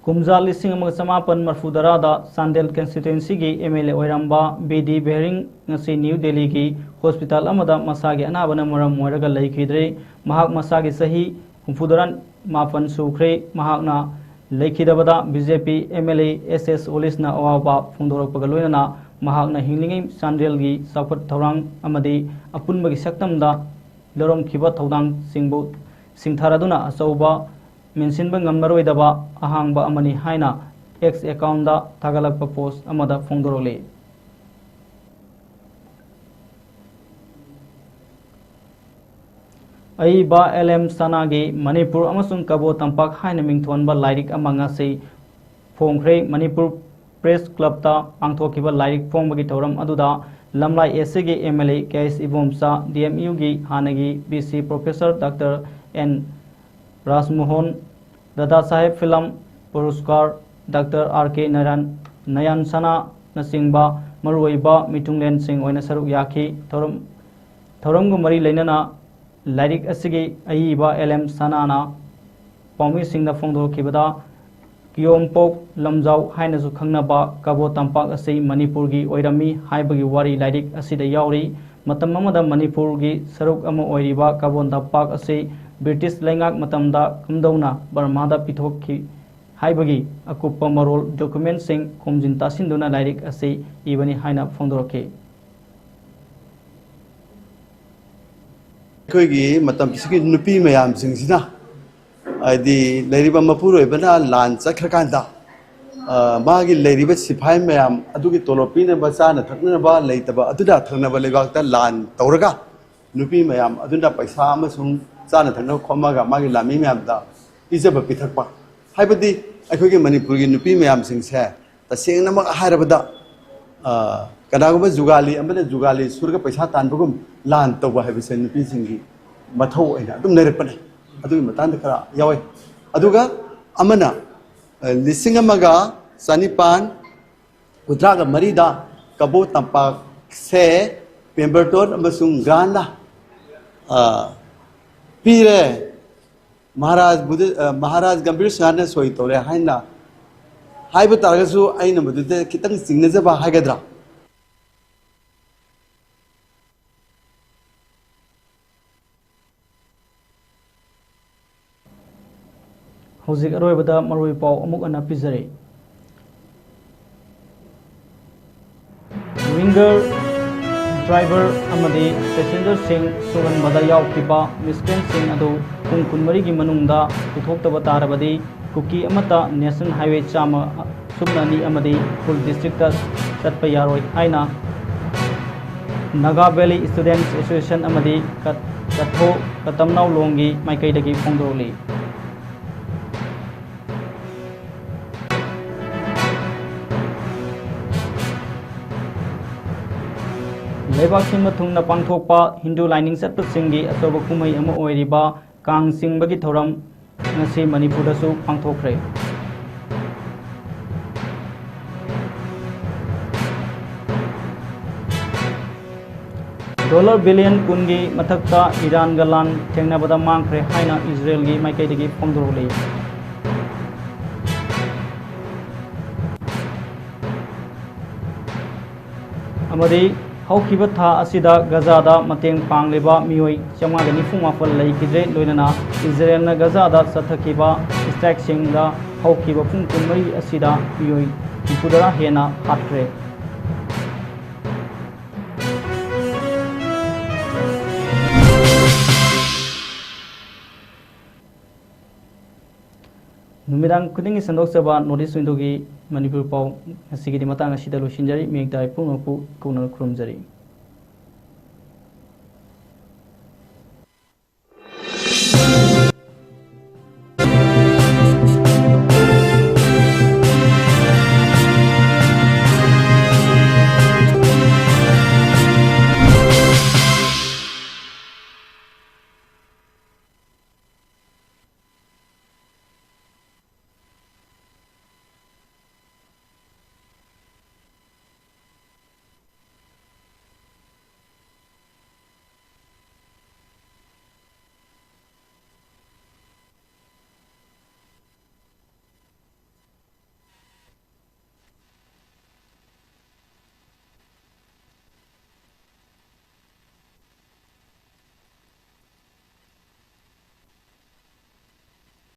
ꯀꯨꯝꯖꯥ ꯂꯤꯁꯤꯡ ꯑꯃꯒ ꯆꯃꯥꯄꯟ ꯃꯔꯐꯨ ꯇꯔꯥꯗ ꯆꯥꯟꯗꯦꯜ constituencyꯒꯤ MLA ꯑꯣꯏꯔꯝꯕ ꯕꯤ ꯗꯤ ꯕꯦꯍꯔꯤꯡ ꯉꯁꯤ ꯅ꯭ꯌꯨ ꯗꯦꯜꯂꯤꯒꯤ hospital ꯑꯃꯗ ꯃꯁꯥꯒꯤ ꯑꯅꯥꯕꯅ ꯃꯔꯝ ꯑꯣꯏꯔꯒ ꯂꯩꯈꯤꯗ꯭ꯔꯦ꯫ ꯃꯍꯥꯛ ꯃꯁꯥꯒꯤ ꯆꯍꯤ ꯍꯨꯝꯐꯨꯇꯔꯥ ꯃꯥꯄꯟ ꯁꯨꯈ꯭ꯔꯦ꯫ ꯃꯍꯥꯛꯅ ꯂꯩꯈꯤꯗꯕꯗ BJP MLA S S Wallaceꯅ ꯑꯋꯥꯕ ꯐꯣꯡꯗꯣꯔꯛꯄꯒ ꯂꯣꯏꯅꯅ ꯃꯍꯥꯛꯅ ꯍꯤꯡꯂꯤꯉꯩ ꯆꯥꯟꯗꯦꯜꯒꯤ ꯆꯥꯎꯈꯠ ꯊꯧꯔꯥꯡ ꯑꯃꯗꯤ ꯑꯄꯨꯟꯕꯒꯤ ꯁꯛꯇꯝꯗ ꯂꯧꯔꯝꯈꯤꯕ ꯊꯧꯗꯥꯡꯁꯤꯡꯕꯨ ꯁꯤꯡꯊꯥꯔꯗꯨꯅ ꯑꯆꯧꯕ ꯃꯦꯟꯁꯤꯟꯕ ꯉꯝꯂꯔꯣꯏꯗꯕ ꯑꯍꯥꯡꯕ ꯑꯃꯅꯤ ꯍꯥꯏꯅ X accountꯗ ꯊꯥꯒꯠꯂꯛꯄ post ꯑꯃꯗ ꯐꯣꯡꯗꯣꯔꯛꯂꯤ꯫ ꯑꯏꯕ ꯑꯦꯜ ꯑꯦꯝ ꯁꯅꯥꯒꯤ ꯃꯅꯤꯄꯨꯔ ꯑꯃꯁꯨꯡ ꯀꯕꯣ ꯇꯝꯄꯥꯛ ꯍꯥꯏꯅ ꯃꯤꯡꯊꯣꯟꯕ ꯂꯥꯏꯔꯤꯛ ꯑꯃ ꯉꯁꯤ ꯐꯣꯡꯈ꯭ꯔꯦ꯫ ꯃꯅꯤꯄꯨꯔ Press Clubꯇ ꯄꯥꯡꯊꯣꯛꯈꯤꯕ ꯂꯥꯏꯔꯤꯛ ꯐꯣꯡꯕꯒꯤ ꯊꯧꯔꯝ ꯑꯗꯨꯗ ꯂꯝꯂꯥꯏ S Aꯒꯤ MLA K S Ibomcha, D M Uꯒꯤ ꯍꯥꯟꯅꯒꯤ V C Professor Doctor N ꯔꯥꯖꯃꯣꯍꯟ, ꯗꯥꯗꯥ ꯁꯥꯍꯦꯕ ꯐꯤꯂꯝ ꯄꯨꯔꯁꯀꯥꯔ, ꯗꯥꯛꯇꯔ ꯑꯥꯔ ꯀꯦ ꯅꯥꯔꯥꯌꯟ, ꯅꯌꯥꯟ ꯁꯅꯥꯅꯆꯤꯡꯕ ꯃꯔꯨꯑꯣꯏꯕ ꯃꯤꯊꯨꯡꯂꯦꯟꯁꯤꯡ ꯑꯣꯏꯅ ꯁꯔꯨꯛ ꯌꯥꯈꯤ꯫ ꯊꯧꯔꯝ, ꯊꯧꯔꯝꯒ ꯃꯔꯤ ꯂꯩꯅꯅ ꯂꯥꯏꯔꯤꯛ ꯑꯁꯤꯒꯤ ꯑꯏꯕ ꯑꯦꯜ ꯑꯦꯝ ꯁꯅꯥꯅ ꯄꯥꯎꯃꯤꯁꯤꯡꯗ ꯐꯣꯡꯗꯣꯛꯈꯤꯕꯗ, ꯀꯤꯌꯣꯝꯄꯣꯛ ꯂꯝꯖꯥꯎ ꯍꯥꯏꯅꯁꯨ ꯈꯪꯅꯕ ꯀꯕꯣ ꯇꯝꯄꯥꯛ ꯑꯁꯤ ꯃꯅꯤꯄꯨꯔꯒꯤ ꯑꯣꯏꯔꯝꯃꯤ ꯍꯥꯏꯕꯒꯤ ꯋꯥꯔꯤ ꯂꯥꯏꯔꯤꯛ ꯑꯁꯤꯗ ꯌꯥꯎꯔꯤ꯫ ꯃꯇꯝ ꯑꯃꯗ ꯃꯅꯤꯄꯨꯔꯒꯤ ꯁꯔꯨꯛ ꯑꯃ ꯑꯣꯏꯔꯤꯕ ꯀꯕꯣ ꯇꯝꯄꯥꯛ ꯑꯁꯤ ꯕ꯭ꯔꯤꯇꯤꯁ ꯂꯩꯉꯥꯛ ꯃꯇꯝꯗ ꯀꯝꯗꯧꯅ ꯕꯔꯃꯥꯗ ꯄꯤꯊꯣꯛꯈꯤ ꯍꯥꯏꯕꯒꯤ ꯑꯀꯨꯞꯄ ꯃꯔꯣꯜ, ꯗꯣꯀꯨꯃꯦꯟꯁꯤꯡ ꯈꯣꯝꯖꯤꯟ ꯇꯥꯁꯤꯟꯗꯨꯅ ꯂꯥꯏꯔꯤꯛ ꯑꯁꯤ ꯏꯕꯅꯤ ꯍꯥꯏꯅ ꯐꯣꯡꯗꯣꯔꯛꯈꯤ꯫ ꯑꯩꯈꯣꯏꯒꯤ ꯃꯇꯝꯁꯤꯒꯤ ꯅꯨꯄꯤ ꯃꯌꯥꯝꯁꯤꯡꯁꯤꯅ, ꯍꯥꯏꯗꯤ ꯂꯩꯔꯤꯕ ꯃꯄꯨꯔꯣꯏꯕꯅ ꯂꯥꯟ ꯆꯠꯈ꯭ꯔꯀꯥꯟꯗ, ꯑ, ꯃꯥꯒꯤ ꯂꯩꯔꯤꯕ ꯁꯤꯐꯥꯏ ꯃꯌꯥꯝ ꯑꯗꯨꯒꯤ ꯇꯣꯂꯣꯞ ꯄꯤꯅꯕ, ꯆꯥꯅ ꯊꯛꯅꯅꯕ ꯂꯩꯇꯕ ꯑꯗꯨꯅ ꯊꯪꯅꯕ ꯂꯩꯕꯥꯛꯇ ꯂꯥꯟ ꯇꯧꯔꯒ ꯅꯨꯄꯤ ꯃꯌꯥꯝ ꯑꯗꯨꯅ ꯄꯩꯁꯥ ꯑꯃꯁꯨꯡ ꯆꯥꯅ ꯊꯛꯅꯕ ꯈꯣꯝꯃꯒ ꯃꯥꯒꯤ ꯂꯥꯟꯃꯤ ꯃꯌꯥꯝꯗ ꯄꯤꯖꯕ ꯄꯤꯊꯛꯄ, ꯍꯥꯏꯕꯗꯤ ꯑꯩꯈꯣꯏꯒꯤ ꯃꯅꯤꯄꯨꯔꯒꯤ ꯅꯨꯄꯤ ꯃꯌꯥꯝꯁꯤꯡꯁꯦ ꯇꯁꯦꯡꯅꯃꯛ ꯍꯥꯏꯔꯕꯗ, ꯑ, ꯀꯅꯥꯒꯨꯝꯕ ꯖꯨꯒꯥꯂꯤ ꯑꯃꯅ ꯖꯨꯒꯥꯂꯤ ꯁꯨꯔꯒ ꯄꯩꯁꯥ ꯇꯥꯟꯕꯒꯨꯝ ꯂꯥꯟ ꯇꯧꯕ ꯍꯥꯏꯕꯁꯦ ꯅꯨꯄꯤꯁꯤꯡꯒꯤ ꯃꯊꯧ ꯑꯣꯏꯅ ꯑꯗꯨꯝ ꯂꯩꯔꯛꯄꯅꯦ꯫ ꯑꯗꯨꯒꯤ ꯃꯇꯥꯡꯗ ꯈꯔ ꯌꯥꯎꯋꯦ꯫ ꯑꯗꯨꯒ ꯑꯃꯅ, ꯑ, ꯂꯤꯁꯤꯡ ꯑꯃꯒ ꯆꯅꯤꯄꯥꯟ ꯀꯨꯟꯊ꯭ꯔꯥꯒ ꯃꯔꯤꯗ ꯀꯕꯣ ꯇꯝꯄꯥꯛꯁꯦ ꯄꯦꯝꯕꯔꯇꯣꯟ ꯑꯃꯁꯨꯡ ꯒ꯭ꯔꯥꯟꯅ, ꯑ, ꯄꯤꯔꯦ꯫ ꯃꯍꯥꯔꯥꯖ ꯕꯨꯙ-, ꯑ, ꯃꯍꯥꯔꯥꯖ ꯒꯝꯚꯤꯔ ꯁꯤꯡꯍꯅ ꯁꯣꯏ ꯇꯧꯔꯦ ꯍꯥꯏꯅ ꯍꯥꯏꯕ ꯇꯥꯔꯒꯁꯨ, ꯑꯩꯅ ꯃꯗꯨꯗ ꯈꯤꯇꯪ ꯆꯤꯡꯅꯖꯕ ꯍꯥꯏꯒꯗ꯭ꯔꯥ? ꯍꯧꯖꯤꯛ ꯑꯔꯣꯏꯕꯗ ꯃꯔꯨꯑꯣꯏ ꯄꯥꯎ ꯑꯃꯨꯛ ꯍꯟꯅ ꯄꯤꯖꯔꯤ꯫ ꯋꯤꯡꯒꯔ ꯗ꯭ꯔꯥꯏꯚꯔ ꯑꯃꯗꯤ ꯄꯦꯁꯦꯟꯖꯔꯁꯤꯡ ꯁꯣꯛꯍꯟꯕꯗ ꯌꯥꯎꯈꯤꯕ ꯃꯤꯁꯀ꯭ꯔꯦꯟꯁꯤꯡ ꯑꯗꯨ ꯄꯨꯡ ꯀꯨꯟꯃꯔꯤꯒꯤ ꯃꯅꯨꯡꯗ ꯄꯨꯊꯣꯛꯇꯕ ꯇꯥꯔꯕꯗꯤ, ꯀꯨꯀꯤ ꯑꯃꯠꯇ ꯅꯦꯁꯅꯦꯜ ꯍꯥꯏꯋꯦ ꯆꯥꯝꯃ ꯁꯨꯞꯅ ꯑꯅꯤ ꯑꯃꯗꯤ ꯎꯈ꯭ꯔꯨꯜ ꯗꯤꯁꯇ꯭ꯔꯤꯛꯇ ꯆꯠꯄ ꯌꯥꯔꯣꯏ ꯍꯥꯏꯅ ꯅꯥꯒꯥ ꯚꯦꯂꯤ ꯁ꯭ꯇꯨꯗꯦꯟꯠꯁ ꯑꯦꯁꯣꯁꯤꯌꯦꯁꯟ ꯑꯃꯗꯤ ꯀꯠ-, ꯀꯠꯊꯣ-, ꯀꯇꯝꯅꯥꯎ ꯂꯣꯡꯒꯤ ꯃꯥꯏꯀꯩꯗꯒꯤ ꯐꯣꯡꯗꯣꯛꯂꯤ꯫ ꯂꯩꯕꯥꯛ ꯁꯤꯟꯕ ꯊꯨꯡꯅ ꯄꯥꯡꯊꯣꯛꯄ ꯍꯤꯟꯗꯨ ꯂꯥꯏꯅꯤꯡ ꯆꯠꯄꯁꯤꯡꯒꯤ ꯑꯆꯧꯕ ꯀꯨꯝꯍꯩ ꯑꯃ ꯑꯣꯏꯔꯤꯕ ꯀꯥꯡ ꯆꯤꯡꯕꯒꯤ ꯊꯧꯔꯝ ꯉꯁꯤ ꯃꯅꯤꯄꯨꯔꯗꯁꯨ ꯄꯥꯡꯊꯣꯛꯈ꯭ꯔꯦ꯫ ꯗꯣꯂꯔ ꯕꯤꯂꯤꯌꯟ ꯀꯨꯟꯒꯤ ꯃꯊꯛꯇ ꯏꯔꯥꯟꯒ ꯂꯥꯟ ꯊꯦꯡꯅꯕꯗ ꯃꯥꯡꯈ꯭ꯔꯦ ꯍꯥꯏꯅ ꯏꯖꯔꯦꯜꯒꯤ ꯃꯥꯏꯀꯩꯗꯒꯤ ꯐꯣꯡꯗꯣꯔꯛꯂꯤ꯫ ꯑꯃꯗꯤ ꯍꯧꯈꯤꯕ ꯊꯥ ꯑꯁꯤꯗ ꯒꯖꯥꯗ ꯃꯇꯦꯡ ꯄꯥꯡꯂꯤꯕ ꯃꯤꯑꯣꯏ ꯆꯥꯝꯃꯉꯥꯒ ꯅꯤꯐꯨ ꯃꯥꯄꯜ ꯂꯩꯈꯤꯗ꯭ꯔꯦ, ꯂꯣꯏꯅꯅ ꯏꯖꯔꯦꯜꯅ ꯒꯖꯥꯗ ꯆꯠꯊꯈꯤꯕ strikeꯁꯤꯡꯗ ꯍꯧꯈꯤꯕ ꯄꯨꯡ ꯀꯨꯟꯃꯔꯤ ꯑꯁꯤꯗ ꯃꯤꯑꯣꯏ ꯍꯨꯝꯐꯨꯇꯔꯥ ꯍꯦꯟꯅ ꯍꯥꯠꯈ꯭ꯔꯦ꯫ ꯅꯨꯃꯤꯗꯥꯡ ꯈꯨꯗꯤꯡꯒꯤ ꯁꯟꯗꯣꯛꯆꯕ North East Windowꯒꯤ ꯃꯅꯤꯄꯨꯔ ꯄꯥꯎ ꯉꯁꯤꯒꯤꯗꯤ ꯃꯇꯥꯡ ꯑꯁꯤꯗ ꯂꯣꯏꯁꯤꯟꯖꯔꯤ꯫ ꯃꯤꯌꯦꯡ ꯇꯥꯏ ꯄꯨꯝꯅꯃꯛꯄꯨ ꯀꯧꯅꯅ ꯈꯨꯔꯨꯝꯖꯔꯤ꯫